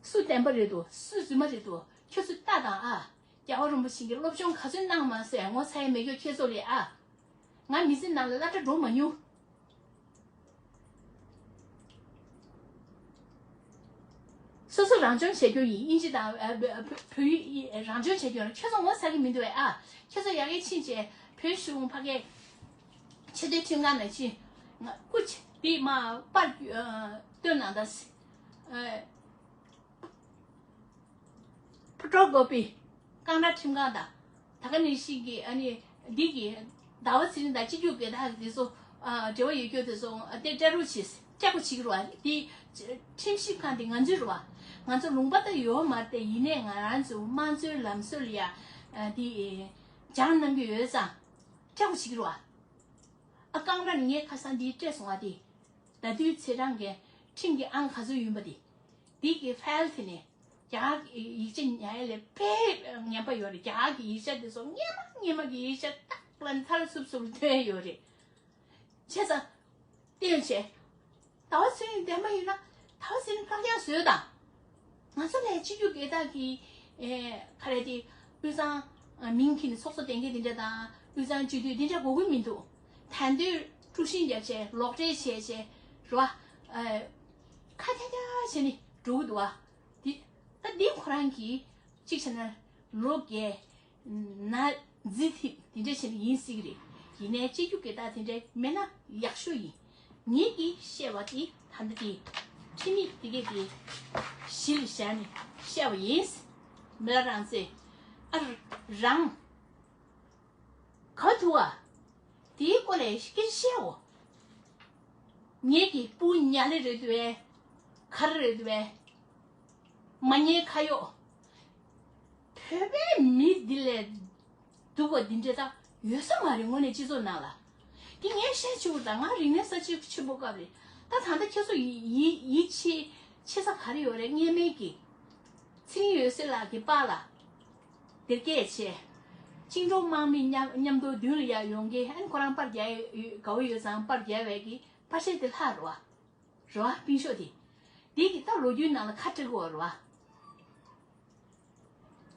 སུ་བདེན་པ་རེད་འདུག་སུ་རྫུན་མ་རེད་འདུག་ཁྱོད་ཚོས་ལྟ་དང་ཨ། རྒྱལ་བ་རིན་པོ་ཆེ་གིས་སློབ་སྦྱོང་ག་ཚོད་གནང་མ་ཟེར་ངོ་ཚ་ཡ་མེད་རྒྱུ་ཁྱེད་ཚོ་ལས་ཨ། ང་མི་ཚེ་ནང་ལ་སློབ་གྲྭ་འགྲོ་མ་མྱོང་། སོ་སོ་རང་སྦྱོང་བྱེད་རྒྱུ་ཡིན། དབྱིན་ཇི་དང་ཨ་བོད་བོད་ཡིག་རང་སྦྱོང་བྱེད་རྒྱུ་ཡིན། ཁྱེད་ཚོ་ངོ་ཚ་གི་མི་འདུག་ཨ། ཁྱེད་ཚོ་ཡ་གི་ཕྱིན་བྱས་བོད་གཞུང་ཕ་གི་ཆེས་མཐོའི་ཁྲིམས་ཁང་ནང་ཕྱིན། ང་སྐུ་ཆེ་འདི་མ་པར་སྟོན་གནང་དང་། ཕོ་ཊོ་ཀོ་པི། རྐང་གྲགས་ཁྲིམས་ཁང་དང་། ད་ག་ནང་བཞིན་གྱི་ཨ་ནི་འདི་གི་ཟླ་བ་ཚེ་རིང་དང་སྤྱི་རྒྱུ་སྒེར་བདག་འདི་ཚོ་ཨ་འབྲེལ་བ་ཡོད་རྒྱུ་དེ་ཚོ་ཨ་དེ་སྤྲད་རོགས་བྱེད། སྤྲད་དགོས་བྱེད་ཀྱི་རེད་བ། འདི་ཁྲིམས་ཞིབ་ཁང་འདི་ང་ཚོའི་རེད་བ། ང་ཚོ་ལུང་པ་ད་ཡོད་མ་རེད་དེ། ཡིན་ནའི་ང་རང་ཚོ་དམངས་གཙོའི་ལམ་སྲོལ་ལ་ཡ་ཨ་འདི་སྦྱང་གནང་གི་ཡོད་ཙང་སྤྲད་དགོས་བྱེད་ཀྱི་རེད་བ། ཨ་རྐང་གྲགས་ངས་ཁ་སང་འདི་སྤྲད་སོང་བ་དེ། ད་དུས་ཚེ་རང་གི་ཁྲིམས་ཀྱི་ཨང་ག་ཚོད་ཡིན་པ་དེ། འདི་གི་ཕའིལ་དེ་ནས་རྒྱ་གར་གྱི་ཡིག་ཆ་ཉར་ཡ་ལས་དཔེ་ངན་པ་ཡོད་རེད། རྒྱ་གར་གྱི་ཡིག་ཆ་དེ་ཚོ་སྔོན་མ་སྔོན་མ་གི་ཡིག་ཆ་རྟག་ལ་ནི་ཐར་སུབ་སུབ་ཐོན་ཡོད་རེད། བྱས་ཙང་། བསྟན་བྱས། ཟླ་བ་ཚེ་རིང་བདེན་པ་ཡིན་ན། ཟླ་བ་ཚེ་རིང་བཀག་རྒྱ་བཟོས་དང་། ང་ཚོ་ལས་སྤྱི་རྒྱུ་སྒེར་བདག་གི་ཨེ་ག་རེ་དེ། དབུས་གཙང་ཨ་མིང་འཁྱེར་ནས་ཚོགས་གཙོ་གཏན་འཁེལ་དེ་འདྲ་དང་། དབུས་གཙང་སྤྱི་འཐུས་དེ་འདྲ་དགོས་ཀྱི་མི་འདུག། ད་དུང་དཀྲུག་ཤིང་བརྒྱབ་བྱས། ལོག་འགྲེལ་བྱས་བྱས་རེད་བ། ཨེ་ཁ་ཐད་ཐད་བྱས་ནས་འགྲོ་གི་འདུག་བ། འདི་ད་འདི་ཁོ་རང་གིས་གཅིག་བྱས་ན་ལོ་རྒས་ན་རྫི་ཐིབས་དེ་འདྲ་བྱས་ནས་ཡིན་སྲིད་ཀྱི་རེད། ཡིན་ནའི་སྤྱི་རྒྱུ་སྒེར་བདག་དེ་འདྲ་མེད་ན་ཡག་ཤོས་ཡིན། ངེད་ཀྱིས་བཤད་པ་དེ་ད་ལྟ་དེ་ཁྲིམས་ཡིག་དེ་གས་དེ་གཞི་ལ་བཞག་ནས་བཤད་པ་ཡིན། མི་ལ་རང་བཙན་ཨ་རང་ག་ཐུག་ཨ། དེའི་སྐོར་ལ་སྐད་ཆ་བཤད་འོ། ངེད་ཀྱི་སྤུ་ཉ་ལེ་རེད་འདུག་བས། ག་རེ་རེད་འདུག་བས། མ་ཉེས་ཁ་གཡོག། བོད་པའི་མི་འདི་ལས་སྡུག་པ་འདི་འདྲ་ད་ཡོད་ས་མ་རེད། དངོས་གནས་སྤྱི་ཚོགས་ནང་ལ། འདི་ངས་བཤད་ཆོག་གི། ད་ང་རིག་གནས་གསར་བརྗེ་ཆེན་པོ་སྐབས་རེད། ད་ད་ལྟ་ཁྱེད་ཚོ་ཡིད་ཡིད་ཡིད་ཆེས་ཆེ་ས་ག་རེ་ཡོད་རེད། སྔས་མའི་གི་ཚེ་རིང་འོད་ཟེར་ལགས་ཀྱི་པཱ་ལགས་དེར་སྐད་ཆེ། བཅིངས་འགྲོལ་དམག་མི་མཉམ་མཉམ་དུ་མདུན་ལ་ཡར་ཡོང་གི། ཨ་ནི་ཁོ་རང་པར་རྒྱག་ཡ་དགའ་བོ་ཡོད་ཙང་པར་རྒྱག་པའི་གི་པར་ཆས་དེ་ལྷག་རེད་བ། རེད་བ། སྤུན་ཤོག་དེ། དེ་གི་ད་ལོ་རྒྱུས་ནང་ལ་ཁ་བྲལ་གི་ཡོད་རེད་བ།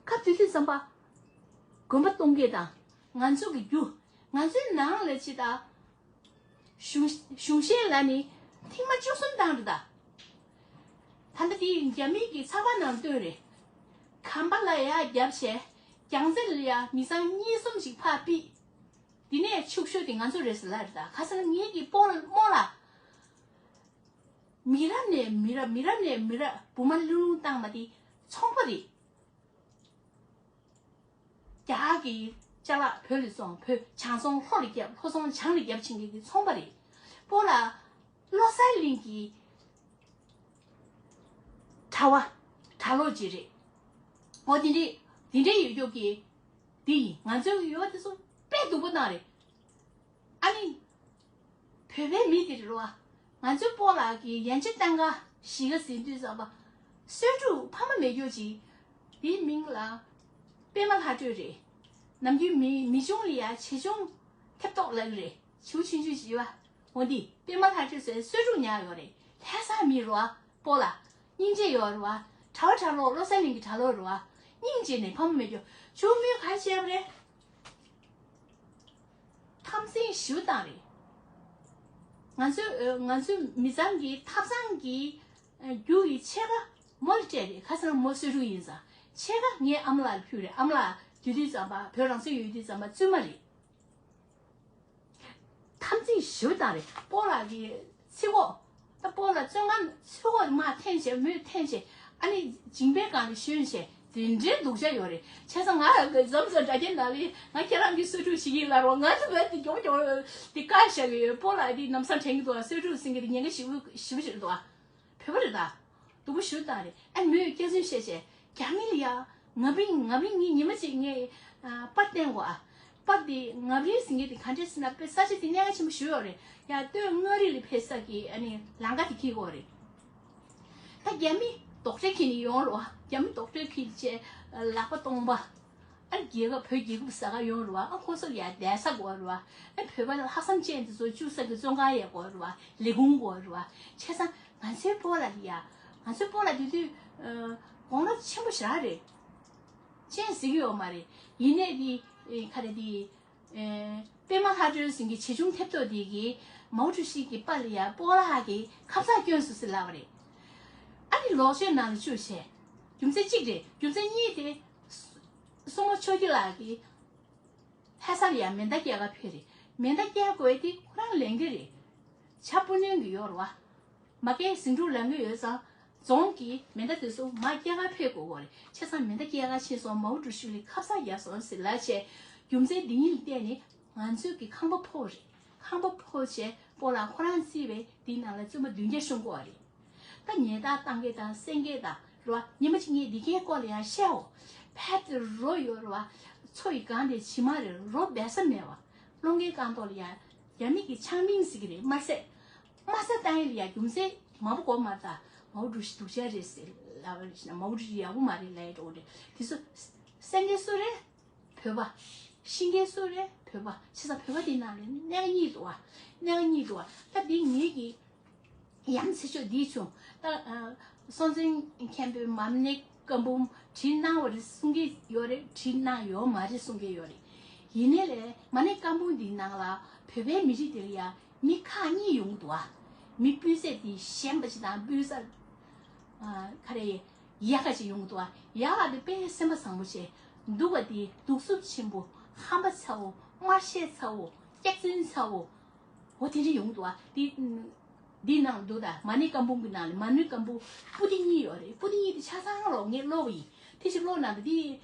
ཁ་བྲལ་དུས་ཙམ་པ། དགོན་པ་གཏོང་མཁན་དང་། ང་ཚོ་གི་རྒྱུ། ང་ཚོའི་ནང་ལ་ཅི་ད། གཞུང་གཞུང་བཞེས་ལ་ནི་ཐེངས་མ་བཅུ་གསུམ་བཏང་རེད་ད། ད་ལྟ་དེ་རྒྱ་མི་གི་ཚགས་པར་ནང་བཏོན་རེད། གམ་པ་ལ་ཡར་བརྒྱབ་བྱས། རྒྱལ་རྩེ་ལ་ཡ་མི་ཚང་གཉིས་གསུམ་ཞིག་ཕར་ཕུད། དེ་ནས་ཕྱུག་ཤོས་དེ་ང་ཚོ་རེད་ཟེར་ལབ་རེད་ད། ཁ་སང་ངེད་ཀྱི་སྤོ་ལགས་རྨོ་ལགས། མི་རབས་ནས་མི་རབས། མི་རབས་ནས་མི་རབས་བུ་མ་ལུང་ལུང་བཏང་བ་དེ་ཚོང་པ་རེད། རྒྱ་གར་གྱི་ཅ་ལག་བོད་ལ་བཙོང་། བོད་བྱང་བཙོང་ལྷོ་ལ་བརྒྱབ། ལྷོ་བཙོང་བྱང་ལ་བརྒྱབ་ཕྱིན་མཁན་གྱི་ཚོང་པ་རེད། སྤོ་ལགས་བློ་གསལ་གླིང་གི་གྲྭ་བ་གྲྭ་ལོག་ཅིག་རེད། འོ་དེ་འདྲས་དེ་འདྲས་ཡོད་རྒྱུ་གི་འདི་ཡིན། ང་ཚོའི་ཡོད་དེ་ཚོ་དཔེ་སྡུག་པོ་བཏང་རེད། ཨ་ནི། བོད་པའི་མི་དེ་རེད་བ། ང་ཚོའི་སྤོ་ལགས་ཀྱི་ཡན་ཆད་བཏང་ག་གཞིས་ཀ་ཟིན་དུས་ཙམ་པ། གསོས་ཕྲུག་ཕ་མ་མེད་རྒྱུ་ཅིག། དེའི་མིང་ལ་པད་མ་ལྷ་སྒྲོན་རེད། ནམ་རྒྱུན་མི་མི་ཆུང་ལ་ཡ་ཆེ་ཆུང་ཐེབས་ཏོག་ལབ་ཀྱི་རེད། བྱིའུ་ཆུང་ཆུང་ཞིག་བ། འོ་འདི་པད་མ་ལྷ་སྒྲོན་ཟེར་གསོས་ཕྲུག་ཉར་ཡོད་རེད། ལྷ་ས་མི་རེད་བ། སྤོ་ལགས། སྙིང་རྗེ་ཡོད་རེད་བ། གྲྭ་བ་གྲྭ་ལོག་བློ་གསལ་གླིང་གི་གྲྭ་ལོག་རེད་བ། སྙིང་རྗེ་ནས་ཕ་མ་མེད་རྒྱུ། ཇོ་མོས་ག་རེ་བྱས་པ་རེད། འཐབ་འཛིང་ཞེ་པོ་བཏང་རེད། ང་ཚོའི་ང་ཚོའི་མི་ཚང་གི་ཐབ་ཚང་གི་རྒྱུ་ཡི་ཕྱེད་ཀ་མོ་ལ་སྤྲད་རེད། ཁ་སང་མོ་གསོས་ཕྲུག་ཡིན་ཙང་ཕྱེད་ཀ་ངའི་ཨ་མ་ལགས་ལ་ཕུལ་རེད། ཨ་མ་ལགས་དེ་དུས་ཙམ་པ་བོད་རང་བཙན་ཡོད་དུས་ཙམ་པ་བཙུན་མ་རེད། འཐབ་འཛིང་ཞེ་པོ་བཏང་རེད། སྤོ་ལགས་ཀྱི་ཚིག་གོ། ད་སྤོ་ལགས་བཙོན་ཁང་ཚུད་གོ་མ་འཐེན་བྱས། མོས་འཐེན་བྱས། ཨ་ནི་མཇིང་པའི་སྒང་ལ་ཞོན་བྱས། དེ་འདྲའི་སྡུག་ཅག་ཡོད་རེད། བྱས་ཙང་ང་འཛོམས་ས་དྲ་རྒྱ་ནང་ལ་ང་ཁྱེད་རང་གི་གསོས་ཕྲུག་ཞིག་ཡིན་ལབ་རོགས། ང་ཚོ་བོད་དེ་མགྱོགས་མགྱོགས་དེ་བཀག་བཞག་གི་ཡོད། སྤོ་ལགས་དེ་ལམ་སང་དྲན་གྱི་འདུག་ཨ། གསོས་ཕྲུག་ཟེར་མཁན་དེ་ཉེན་ཁ་ཞེ་པོ་ཞེ་པོ་ཞིག་རེད་འདུག་ཨ། བོད་པ་རེད་ད། སྡུག་པོ་ཞེ་པོ་བཏང་རེད། ཨ་མོས་སྐྱག་རྫུན་བཤད་བྱས། རྒྱ་མི་ལ་ཡ། ང་བིན་ང་བིན་ངའི་ཉི་མ་གཅིག་ངས་ཨ་པར་བསྟན་དགོས་ཨ། པར་འདི་ང་བིན་ཟེར་མཁན་དེ་ག་འདྲས་ཟེར་ན་དཔེ་ས་ཆ་དེ་གནད་འགག་ཆེན་པོ་ཞེ་པོ་ཡོད་རེད་ཡ། སྟོད་མངའ་རིས་ལ་ཕེབས་ས་གི་ཨ་ནི་ལམ་ཁ་དེ་འཁེལ་དགོས་རེད། ད་རྒྱ་མི་རྡོག་ཁྲེས་འཁྱེར་ནས་ཡོང་རོགས། རྒྱ་མི་རྡོག་ཁྲེས་འཁྱེར་བྱས་ལག་པ་སྟོང་པ། ཨ་རྒྱལ་ཁབ་བོད་རྒྱལ་ཁབ་ཟ་ག་ཡོང་རེད་བ། ཨ་ཁོ་ཚོ་ལ་ཡ་བསྡད་ས་དགོས་རེད་བ། ཨ་བོད་པ་ལ་ལྷག་བསམ་ཅན་དེ་ཚོ་བཅུག་ས་གི་བཙོན་ཁང་ཡ་དགོས་རེད་བ། ལས་ཁུངས་དགོས་རེད་བ། བྱས་ཙང་ང་ཚོའི་སྤོ་ལགས་ལ་ཡ། ང་ཚོའི་སྤོ་ལགས་དེ་དུས་ཨ་དགུང་ལོ་ཆེན་པོ་ཞེ་དྲག་རེད། ཅན་ཟེར་གྱི་ཡོད་མ་རེད། ཡིན་ནའི་དེ་ཨེ་ག་རེ་དེ་ཨེ་པད་མ་ལྷ་སྒྲོན་ཟེར་མཁན་ཆེ་ཆུང་ཐེབས་ཐོག་དེ་གིས་མའོ་ཀྲུའུ་ཞི་གི་པཱ་ལགས་ཡ་སྤོ་ལགས་ཀྱི་ཁ་ཕྱག་བསྐྱོན་སོང་ཟེར་ལབ་པ་རེད། ཨ་ནི་ལོག་སྤྱོད་ནང་ལ་བཅུག་བྱས། རྒྱུ་མཚན་གཅིག་རེད། རྒྱུ་མཚན་གཉིས་དེ་སྲུ་མོ་ཆོས་སྐྱིད་ལགས་ཀྱིས་ལྷ་ས་ལ་ཡང་མེ་མདའ་སྐྱེལ་ག་ཕེབས་རེད། མེ་མདའ་སྐྱེལ་དགོས་དེ་ཁོ་རང་ལས་འགན་རེད། བྱ་སྤུ་ནན་གྱི་ཡོད་རེད་བ། མ་སྐྱེལ་ཟིང་འཁྲུག་ལངས་ཀྱི་ཡོད་ཙང་། རྫོང་གིས་མེ་མདའ་དེ་ཚོ་མར་སྐྱེལ་ག་ཕེབས་དགོས་ཀྱི་རེད། བྱས་ཙང་མེ་མདའ་སྐྱེལ་ག་ཕྱིན་སོང་། མའོ་ཀྲུའུ་ཞི་ལ་ཁ་ཕྱག་རྒྱག་སོང་ཟེར་ལབ་བྱས། རྒྱུ་མཚན་འདི་གཉིས་ལ་བརྟེན་ནས་ང་ཚོའི་གི་ཁང་པ་ཕོག་རེད། ཁང་པ་ཕོག་བྱས་སྤོ་ལགས་ཁོ་རང་བརྩིས་པའི་འདིའི་ནང་ལ་བཙུན་མ་བདུན་བརྒྱ་ཤོང་གི་ཡོད་རེད། ད་ཉལ་ཐ་བཏང་མཁན་དང་གསན་མཁན་དང་རེད་བ། ཉི་མ་གཅིག་ངས་འདི་གའི་སྐོར་ལ་ཡང་བཤད་འོ། ཕལ་དེ་རོ་ཡོད་རེད་བ། མཚོ་ཡི་སྒང་དེ་བྱེ་མ་རེད། རོ་སྦས་ས་མེད་བ། སློང་མཁན་རྐང་ཐོག་ལ་ཡང་རྒྱ་མི་གི་ཆང་མིང་ཟེར་གི་རེད། དམར་ཟས། དམར་ཟས་བཏང་ཡས་ལ་ཡང་རྒྱུ་མཚན་མང་པོ་གོ་མ་ད། མའོ་ཀྲུའུ་ཞི་སྡུག་ཅག་རེད་ཟེར་ལབ་པ་རེད། མའོ་ཀྲུའུ་ཞི་ཡག་པོ་མ་རེད་ལབ་ཡས་འགྲོ་གི་རེད། དེ་ཚོ་གསན་མཁན་སུ་རེད། བོད་པ། ཤེས་མཁན་སུ་རེད། བོད་པ། བྱས་ཙང་བོད་པ་དེ་ནང་ལ་གནད་གཉིས་འདུག་བ། གནད་གཉིས་འདུག་བ། ད་འདི་ངེད་ཀྱི་ཡང་ཚེ་ཆོས་འདིའི་ཆུང་ད་ཨ་སྲོང་བཙན་མཁན་པོའི་མ་ཎི་བཀའ་འབུམ་བྲིས་གནང་བ་རེད་གསུང་གི་ཡོད་རེད། བྲིས་གནང་ཡོད་མ་རེད་གསུང་གི་ཡོད་རེད། ཡིན་ནའི་ལས་མ་ཎི་བཀའ་འབུམ་འདིའི་ནང་ལ་བོད་པའི་མི་རིགས་དེ་ལ་ཡ་མི་ཁག་གཉིས་ཡོང་གི་འདུག་བ། མི་སྤུས་ཚད་དེ་ཞན་པ་ཅིག་དང་སྤུས་ཚད་ཨ་ག་རེ་ཡག་ག་ཅིག་ཡོང་གི་འདུག་བ། ཡག་ག་དེ་དཔེ་སེམས་པ་བཟང་པོ་བྱས། སྡུག་པ་དེ་གདུག་རྩུབ་ཆེན་པོ། ཧམ་པ་ཚ་བོ། དམར་ཤད་ཚ་བོ། སྐྱག་རྫུན་ཚ་བོ། འོ་དེ་འདྲ་ཡོང་གི་འདུག་བ། དེ་འདི་ནང་འདུག་ད། མ་ཎི་བཀའ་འབུམ་གྱི་ནང་ལ་མ་ཎི་བཀའ་འབུམ་པོ་ཏི་གཉིས་ཡོད་རེད། པོ་ཏི་གཉིས་དེ་ཆ་ཚང་རོགས་ངས་ཀློག་པ་ཡིན། དེ་ཞིག་ཀློག་ན་ད་དེ་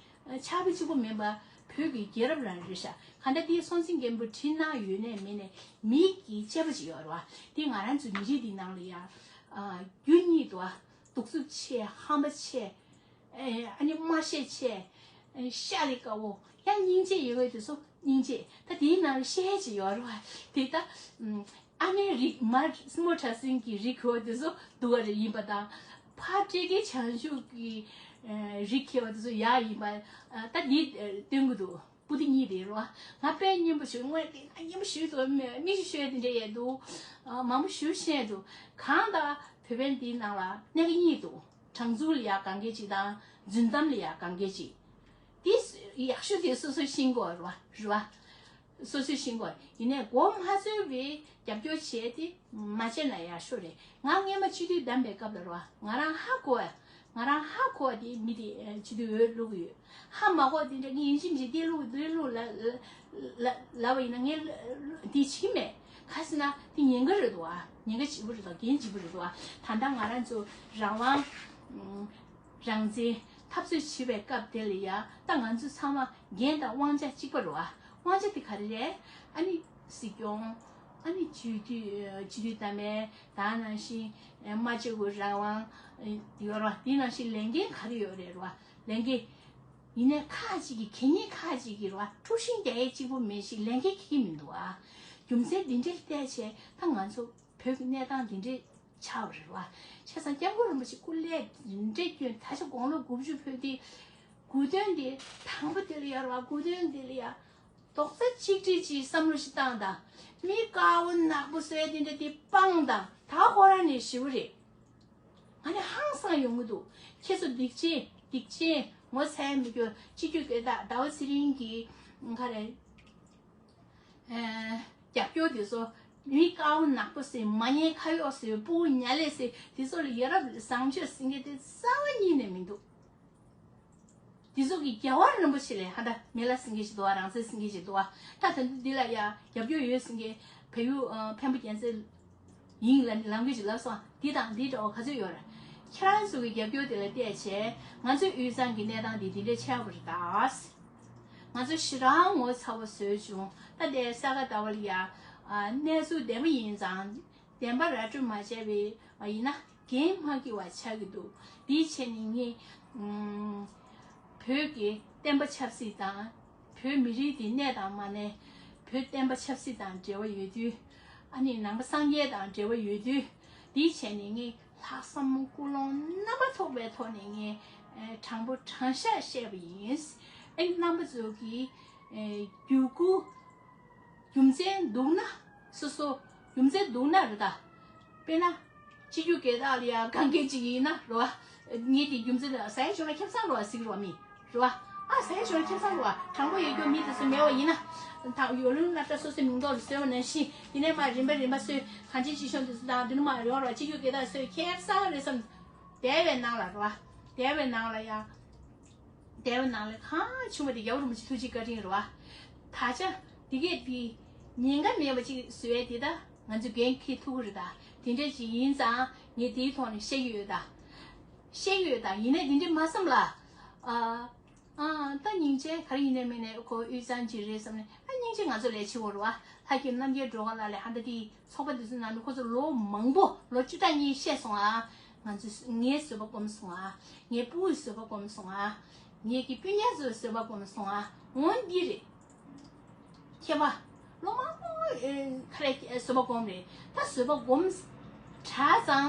ཕྱག་དཔེ་གཅིག་པོ་མིན་པ་བོད་ཀྱི་རྒྱལ་རབས་རང་རེད་ཤག་གང་ལྟར་དེ་སྲོང་བཙན་སྒམ་པོས་བྲིས་གནང་ཡོད་ནའི་མེད་ནའི་མིག་གིས་དཔྱད་པ་ཅིག་ཡོད་རེད་བ། དེ་ང་རང་ཚོའི་མི་རིགས་འདིའི་ནང་ལ་ཡང་རྒྱུ་གཉིས་འདུག་བ། གདུག་རྩུབ་ཆེ། ཧམ་པ་ཆེ། ཨ་ནི་དམར་ཤད་ཆེ། ཤ་ལས་དཀར་བོ། ཡང་སྙིང་རྗེ་ཡོད་པའི་དེ་ཚོ་སྙིང་རྗེ། ད་དེའི་ནང་ལ་ཤད་ཅིག་ཡོད་རེད་བ། དེ་ད་ཨ་མའི་རིགས། མ་སྲིན་མོ་གྲགས་ཅན་གྱི་རིགས་ཡོད་དེ་ཚོ་སྡུག་ག་རེ་ཡིན་པ་དང་། ཕ་སྤྲེལ་རྒན་བྱང་ཆུབ་ཀྱི་རིགས་ཡོད་དེ་ཚོ་ཡག་ཡིན་པ། ད་འདི་སྟོན་གྱི་འདུག་པོ་ཏི་གཉིས་རེད་རོ། ང་དཔེ་སྙན་པོ་ཞུ། དངོས་དེ་ང་སྙན་པོ་ཞུ་ཐུབ་མེད། མི་ཞིག་ཤོད་དེ་འདྲ་ཡས་འདུག་མང་པོ་ཞུ་ཤེས་འདུག་གང་ལྟར་བོད་པའི་འདིའི་ནང་ལ་གནད་ཀ་གཉིས་འདུག་གྲངས་ཚུལ་ལ་ཡ་གང་གལ་ཅིག་དང་རྫུན་གཏམ་ལ་ཡ་གང་གལ་ཅིག་དེ་ཡག་ཤོས་དེ་སོ་སོས་ཤེས་དགོས་རེད་བ། རེད་བ། སོ་སོས་ཤེས་དགོས། ཡིན་ནའི་མགོ་མ་ཚོས་པའི་རྒྱབ་སྐྱོར་བྱས་ཏེ་མ་བྱས་ན་ཡག་ཤོས་རེད། ང་སྔོན་མ་སྤྱི་འཐུས་བདམས་པའི་སྐབས་ལ་རེད་བ། ང་རང་ཧ་གོ་བ། ང་རང་ཧ་གོ་བ་དེ་མི་དེ་སྤྱི་འཐུས་འོས་བླུག་གི་ཡོད། ཧ་མ་གོ་བ་དེ་འདྲ་ངས་ཡིན་གཅིག་མིན་གཅིག་དེ་བླུག་དེ་བླུག་ལ་ལ་ལ་ལབ་པ་ཡིན་ན་ངས་དེ་བྱེད་ཀྱི་མེད། ག་ཟེར་ན་དེ་ཉེན་ཁ་རེད་འདུག་བ། ཉེན་ཁ་ཆེན་པོ་རེད་འདུག་འགན་ལྗིད་པོ་རེད་འདུག་བ། ད་ལྟ་ང་རང་ཚོ་རང་དབང་། རང་བཙན་འཐབ་རྩོད་བྱེད་པའི་སྐབས་དེ་ལ་ཡ་ད་ང་ཚོ་ཚང་མ་འགན་དང་དབང་ཆ་གཅིག་པ་རེད་བ། དབང་ཆ་དེ་ག་རེ་རེད། ཨ་ནི་སྲིད་སྐྱོང་། ཨ་ནི་སྤྱི་འཐུས། སྤྱི་འཐུས་དང་མེད་ད་ནང་བཞིན་སྨྲ་བརྗོད་ཀྱི་རང་དབང་ཡོད་རེད་བ། དེ་ནང་བཞིན་ལས་འགན་ག་རེ་ཡོད་རེད་རེད་བ། ལས་འགན། ཡིན་ནའི་ཁག་ཅིག་གིས་གད་སྙིགས་ཁག་ཅིག་གིས་རེད་བ། དཀྲུག་ཤིང་རྒྱག་ཡས་གཅིག་པུ་མེད་ཞིག་ལས་འགན་འཁྱེར་གྱི་མི་འདུག་ཨ། རྒྱུ་མཚན་འདི་འདྲས་བལྟས་བྱས་ད་ང་ཚོ་བོད་ཀྱི་གནས་སྟངས་འདི་འདྲས་ཆགས་པ་རེད་བ། བྱས་ཙང་སྐྱབས་མགོན་རིན་པོ་ཆེ་སྐུ་ལས་འདི་འདྲས་བསྐྱོན། ད་ཆ་དགུང་ལོ་དགུ་བཅུ་ཕེབས་དུས་དགུང་སྟོན་འདི་དང་པོ་དེ་ལ་ཡ་རེད་བ། དགུང་སྟོན་འདི་ལ་ཡ་རྡོག་རྩ་གཅིག་སྒྲིལ་གྱིས་བསམ་བློ་ཞིག་བཏང་དང་། མི་དཀར་པོ་ནག་པོ་བཟོས་དེ་འདྲ་དེ་སྤང་དང་། ད་ཁོ་རང་ནས་ཞི་བ་རེད། ང་ནི་ཧང་སང་ཡོང་གི་འདུག་ཁྱེད་ཚོ་སྡིག་ཅན་སྡིག་ཅན་ངོ་ཚ་མི་སྐྱོ། སྤྱི་འཐུས་དགོས། ད་ཟླ་བ་ཚེ་རིང་གིས་ག་རེ་རྒྱབ་སྐྱོར་དེ་ཚོ་མི་དཀར་པོ་ནག་པོ་ཟེར། མ་ཉེས་ཁ་གཡོག་ཟེར། སྤུ་གུ་ཉལ་ལེ་ཟེར། དེ་ཚོ་ལ་ཡ་རབས་བཟང་སྤྱོད་ཟེར་མཁན་དེ་རྩ་བ་ཉིད་ནས་མི་འདུག་དེ་ཚོ་གི་རྒྱལ་བ་རིན་པོ་ཆེ་ལས་ཧ་ད་མི་ལ་ཟེར་མཁན་ཞིག་འདུག་བ། རང་བཙན་ཟེར་མཁན་ཞིག་འདུག་བ། ད་ད་འདི་ལ་ཡ་རྒྱབ་སྐྱོར་ཡོད་ཟེར་མཁན་བལ་ཡུལ་འཕན་པོ་རྒྱལ་མཚན་ཡིན་ལ་ལམ་གི་ཞིག་ལབ་སོང་། འདི་དང་འདི་འདྲ་བ་ག་ཚོད་ཡོད་རེད། ཁྱེད་རང་ཚོ་གི་རྒྱབ་སྐྱོར་དེ་ལ་བལྟས་བྱས་ང་ཚོའི་དབུས་གཙང་གི་གནས་སྟངས་འདི་འདི་འདྲ་ཆགས་པ་རེད་ད། ང་ཚོ་ཞེ་དྲག་ངོ་ཚ་བོ་བཟོས་བྱུང་། ད་ལྟའི་ས་ག་ཟླ་བ་ལ་ཡ་གནས་ཚུལ་བདེན་པ་ཡིན་ཙང་། བདེན་པ་ར་སྤྲོད་མ་བྱས་པའི་ཡིན་ན་འགན་མ་འཁྱེར་བ་ཆགས་ཀྱི་འདུག་དེའི་ཆེད་ནས་ངས་ཨུམ་བོད་ཀྱི་བསྟན་པ་ཆབ་སྲིད་དང་། བོད་མི་རིགས་འདི་གནས་དང་མ་གནས། བོད་བསྟན་པ་ཆབ་སྲིད་དང་འབྲེལ་བ་ཡོད་དུས། ཨ་ནི་ནང་པ་སངས་རྒྱས་དང་འབྲེལ་བ་ཡོད་དུས། དེའི་ཆེད་ནས་ངས་ལྷག་བསམ་ཀུན་སློང་རྣམ་པ་ཐོག་པའི་ཐོག་ནས་ངས་ཨེ་དྲང་པོ་དྲང་བཞག་བཤད་པ་ཡིན། ཨེ་རྣམ་པ་ཚོ་གིས་ཨེ་བརྒྱུད་སྐུལ། རྒྱུ་མཚན་འདུག་ན། སོ་སོ་རྒྱུ་མཚན་འདུག་ན་རེད་ད། དཔེར་ན། སྤྱི་རྒྱུ་སྒེར་བདག་ལ་ཡང་གང་གལ་ཅིག་ཡིན་ན་རེད་བ། ངས་དེ་རྒྱུ་མཚན་ཟ་ཡ་བྱུང་ན་ཁེ་བཟང་རེད་བ་ཟེར་གི་རེད་བ། མི་རེད་བ། ཨ་ཟེར་ཞོར་ཁེ་བཟང་རོ། དྲང་པོ་ཡོད་རྒྱུ་མི་དེ་ཚོ་མེད་པ་ཡིན་ན། ད་ཡོ་ལུང་སློབ་གྲྭ་སོ་སོའི་མིང་ཐོག་ལ་བཟོས་པ་ནང་བཞིན་དེ་ནས་མར་རིམ་པ་རིམ་པ་བཟོས། གང་ཅི་ཅི་ཤོང་དེ་ཚོ་དང་དེ་ནས་མར་ཡོང་རོགས། སྤྱི་རྒྱུ་སྐད་གྲགས་བཟོས། ཁེ་བཟང་རེད་བསམ། སྡེ་བའི་ནང་ལ་རོ། སྡེ་བའི་ནང་ལ་ཡ། སྡེ་བའི་ནང་ལ་གང་བྱུང་བ་དེ་རྒྱལ་བ་རིན་པོ་ཆེ་ཐུགས་རྗེ་བཀའ་དྲིན་རོ། ད་ཆ་དེ་གས་དེ་ཉེན་ཁ་མེད་པ་ཅིག་བཟོས་དེ་ད་ང་ཚོ་འགན་འཁྱེར་ཐུབ་ཀྱི་རེད། ད་དེ་འདྲ་ཅིག་ཡིན་ཙང་ངས་དེའི་ཐོག་ནས་བཤད་ཀྱི་ཡོད། ད་བཤད་ཀྱི་ཡོད། ད་ཡིན་ནའི་དེ་འདྲ་མ་བསམ་ལ། ཨ། ཨ། ད་སྙིང་རྗེ་ག་རེ་ཡིན་ནའི་མིན་ནའི་ཁོ་དབུས་གཙང་གཅིག་རེད་བསམ་ནས། ཨ། སྙིང་རྗེ་ང་ཚོ་ལས་ཆེ་བོ་རེད་བ། ལྷ་སྐྱིད་རྣམ་རྒྱལ་སྒྲོལ་དཀར་ལགས་ལས་ཧ་ད་དེ་ཚོགས་པ་དེ་ཚོའི་ནང་ནས་ཁོ་ཚོ་ལོ་མང་པོ་ལོ་བཅུ་ཕྲག་གཉིས་བཤད་སོང་ཨ། ང་ཚོས་ངའི་བཟོད་པ་སྒོམ་སོང་ཨ། ངའི་སྤུ་གུའི་བཟོད་པ་སྒོམ་སོང་ཨ། ངེད་ཀྱི་སྤུན་ཉེ་ཚོའི་བཟོད་པ་སྒོམ་སོང་ཨ། འོ་འདི་རེད། མཁས་པ་ལོ་མང་པོ་ཨེ་ཁ་རས་བཟོད་པ་སྒོམ་རེད། ད་བཟོད་པ་སྒོམ་དྲག་ཙང་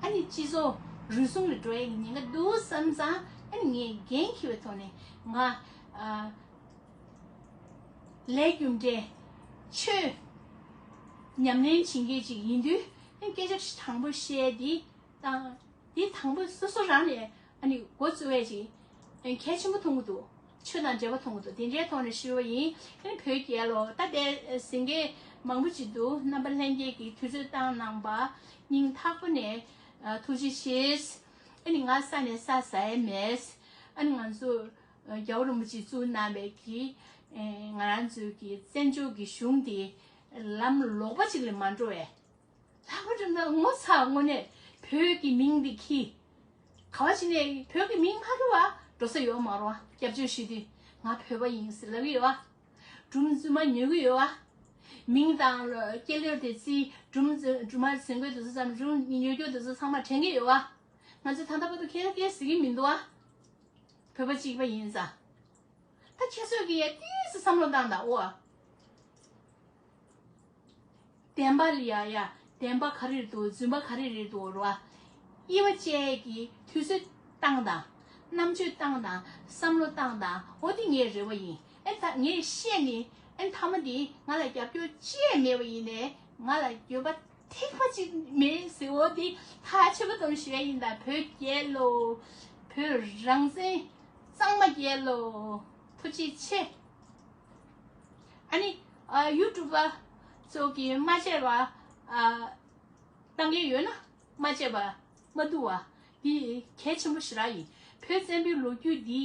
ཨ་ནི་སྤྱི་ཚོགས་རུལ་སུངས་ལ་འགྲོ་ཡ་གི་ཉེན་ཁ་འདུག་བསམ་ཙང་ཨ་ནི་ངས་འགན་འཁྱེར་བའི་ཐོག་ནས་ང་ཨ་ལས་རྒྱུ་འབྲས་ཆོས་ཉམས་ལེན་བྱེད་མཁན་ཅིག་ཡིན་དུས་ཨ་ནི་སྐད་ཆ་དྲང་པོ་བཤད་དེ་དང་། དེ་དང་པོ་སོ་སོ་རང་ནས་ཨ་ནི་འགོ་བཙུགས་ཡས་ཅིག་གལ་ཆེན་པོ་མཐོང་གི་འདུག་ཆོས་དང་འབྲེལ་བ་མཐོང་གི་འདུག་དེ་འདྲའི་ཐོག་ནས་ཞུ་བ་ཡིན། ཨ་ནི་བོད་རྒྱལ་ལོ། ད་ལྟའི་ཟིན་མཁན་མང་པོ་ཅིག་འདུག་རྣམ་པ་ལྷན་རྒྱས་ཀྱིས་དུས་ཚོད་བཏང་གནང་བ་སྙིང་ཐག་པ་ནས་ཨ་ཐུགས་རྗེ་ཆེ། ཨ་ནི་ང་ས་ནས་ས་ཟ་ཡས་མེད། ཨ་ནི་ང་ཚོ་རྒྱལ་བ་རིན་པོ་ཆེས་བཙུགས་གནང་བའི་གི་ང་རང་ཚོའི་གི་བཙན་བྱོལ་གྱི་གཞུང་དེ་ལམ་ལོག་པ་ཅིག་ལ་མ་འགྲོ་བས། ལྷག་པར་དུ་ན་ངོ་ཚ་དངོས་གནས་བོད་ཀྱི་མིང་འདི་ཁྱི། ག་བ་ཅི་ནས་བོད་ཀྱི་མིང་མ་ཁྱི་བ་འགྲོ་ས་ཡོད་མ་རེད་བ། སྐྱབས་བཅོལ་ཞུས་དུས་ང་བོད་པ་ཡིན་ཟེར་ལབ་ཀྱི་ཡོད་བ། སྒྲུང་རྫུན་མ་ཉོ་གི་ཡོད་བ། མིང་དང་སྐྱེས་ལོ་དེ་རྩིས་སྒྲུང་རྫུན་སྒྲུང་མ་ཟིན་དགོས་དེ་ཚོ་ཙམ་སྒྲུང་ཉོ་རྒྱུ་དེ་ཚོ་ཚང་མ་དྲན་གྱི་ཡོད་བ། ང་ཚོ་ད་ལྟ་བར་དུ་ཁྱེད་རང་སྐད་ཟེར་གྱི་མི་འདུག་བ། བོད་པ་གཅིག་པ་ཡིན་ཙང་། ད་ཁྱེད་ཚོས་ཀྱིས་ཡ་ཏིས་བསམ་བློ་བཏང་དང་ཨོ། བདེན་པ་ལ་ཡ་ཡ་བདེན་པ་ག་རེ་རེད་འདུག་རྫུན་པ་ག་རེ་རེད་འདུག་རོ། དབྱེ་བ་བཅད་ཀྱི་དུས་ཚོད་བཏང་དང་། རྣམ་དཔྱོད་བཏང་དང་། བསམ་བློ་བཏང་དང་། འོ་དེ་ངའི་རེ་བ་ཡིན། ཨེ་ད་ངས་བཤད་ནི་ཨེ་མཐའ་མ་དེ་ང་ལ་རྒྱབ་སྐྱོར་ཅི་ཡང་མེད་པ་ཡིན་ནའི་ང་ལ་འགྱོད་པ་ཐེག་པ་ཅིག་མེད་ཟེར། འོ་དེ་ཐག་ཆོད་པ་དང་ཞུ་ཡ་ཡིན། ད་བོད་རྒྱལ་ལོ། བོད་རང་བཙན་གཙང་མ་རྒྱལ་ལོ། ཐུགས་རྗེ་ཆེ། ཨ་ནི་ཨ་ཡུ་ཊུབ་པ་ཚོ་གིས་མ་བྱས་པ་ཨ་བཏང་གི་ཡོད་ན་མ་བྱས་པ་མ་འདུག་བ། འདི་གལ་ཆེན་པོ་ཞེ་དྲག་ཡིན། བོད་བཙན་པོའི་ལོ་རྒྱུས་འདི་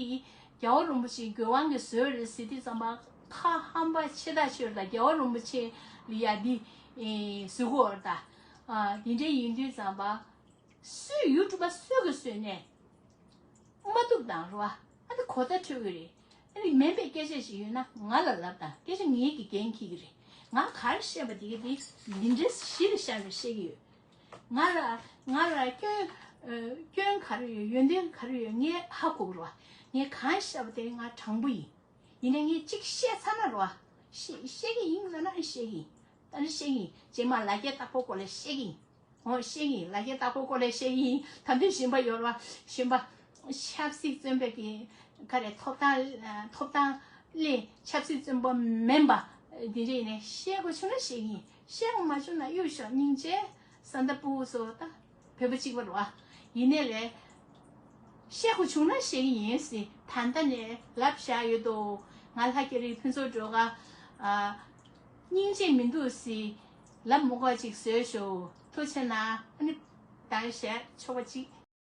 རྒྱལ་བ་རིན་པོ་ཆེའི་མགོན་དབང་གིས་བཟོས་རེད་ཟེར་དུས་ཙམ་པ་ཁ་ཧམ་པ་ཆེ་ཐག་ཆོད་རེད། ད་རྒྱལ་བ་རིན་པོ་ཆེ་ལ་ཡ་འདི་ཨེ་བཟོ་གི་ཡོད་རེད། ད་ཨ་འདི་འདྲའི་ཡིན་དུས་ཙམ་པ། སུས་ཡུ་ཊུབ་པ་སུས་གི་བཟོས་ནས་མ་ཐུབ་དང་རོ། ཨ་ནི་གོ་བརྡ་འཕྲོད་གི་རེད། ཨ་ནི་མིན་པའི་སྐད་ཆ་ཞིག་ཡོད་ན་ང་ལ་ལབ་དང་། སྐད་ཆ་ངེད་ཀྱི་འགན་འཁྱེར་གི་རེད། ང་ག་རེ་བཤད་པ་དེ་གི་དེ་འདི་འདྲའི་གཞི་ལ་བཞག་ནས་བཤད་གི་ཡོད། ང་ལ་ང་ལ་སྐྱོན་ཨ་སྐྱོན་ག་རེ་ཡོད། ཡོན་ཏན་ག་རེ་ཡོད། ངས་ཧ་གོ་གི་རོ། ངས་གང་བཤད་པ་དེ་ང་དྲང་པོ་ཡིན། ཡིན་ནའི་ངས་གཅིག་བཤད་ཚར་ན་རོ། བཤད་བཤད་གི་ཡིན་ལབ་ན་བཤད་གི་ཡིན། ད་ནི་བཤད་གི་ཡིན། རྗེས་མ་ལ་རྒྱའི་བདག་པོ་སྐོར་ལ་བཤད་གི་ཡིན། འོ་བཤད་ཀྱིན། ལ་རྒྱའི་བདག་པོ་སྐོར་ལ་བཤད་ཀྱིན། ད་འདི་གཞན་པ་ཡོད་རེད་བ། གཞན་པ་ཆབ་སྲིད་བཙོན་པའི་གི་ག་རེ་ཐོབ་ཐང་ཐོབ་ཐང་ལེན། ཆབ་སྲིད་བཙོན་པ་མིན་པ་འདི་འདྲ་ཡིན་ནའི་བཤད་དགོས་བྱུང་ན་བཤད་ཀྱིན། བཤད་དགོས་མ་བྱུང་ན་གཡུག་ཞོག་སྙིང་རྗེ། ས་མཐའ་ཕུ་བོ་ཚོ་ད་བོད་པ་གཅིག་པ་རེད་བ། ཡིན་ནའི་ལས་བཤད་དགོས་བྱུང་ན་བཤད་ཀྱི་ཡིན་ཟེར་ད་ལྟ་ནས་ལབ་བཞག་ཡོད་དོ། ང་ལྷ་སྐྱེས་རིགས་ཕུན་ཚོགས་སྒྲོལ་དཀར། ཨ། སྙིང་རྗེ་མི་འདུག་ཟེར་ལབ་མོ་ཀ་ཅིག་བཟོས་ཤོག་ཐུགས་ཆེ་གནང་། ཨ་ནི་ད་ཞལ་ཆོག་པ་ཅིག་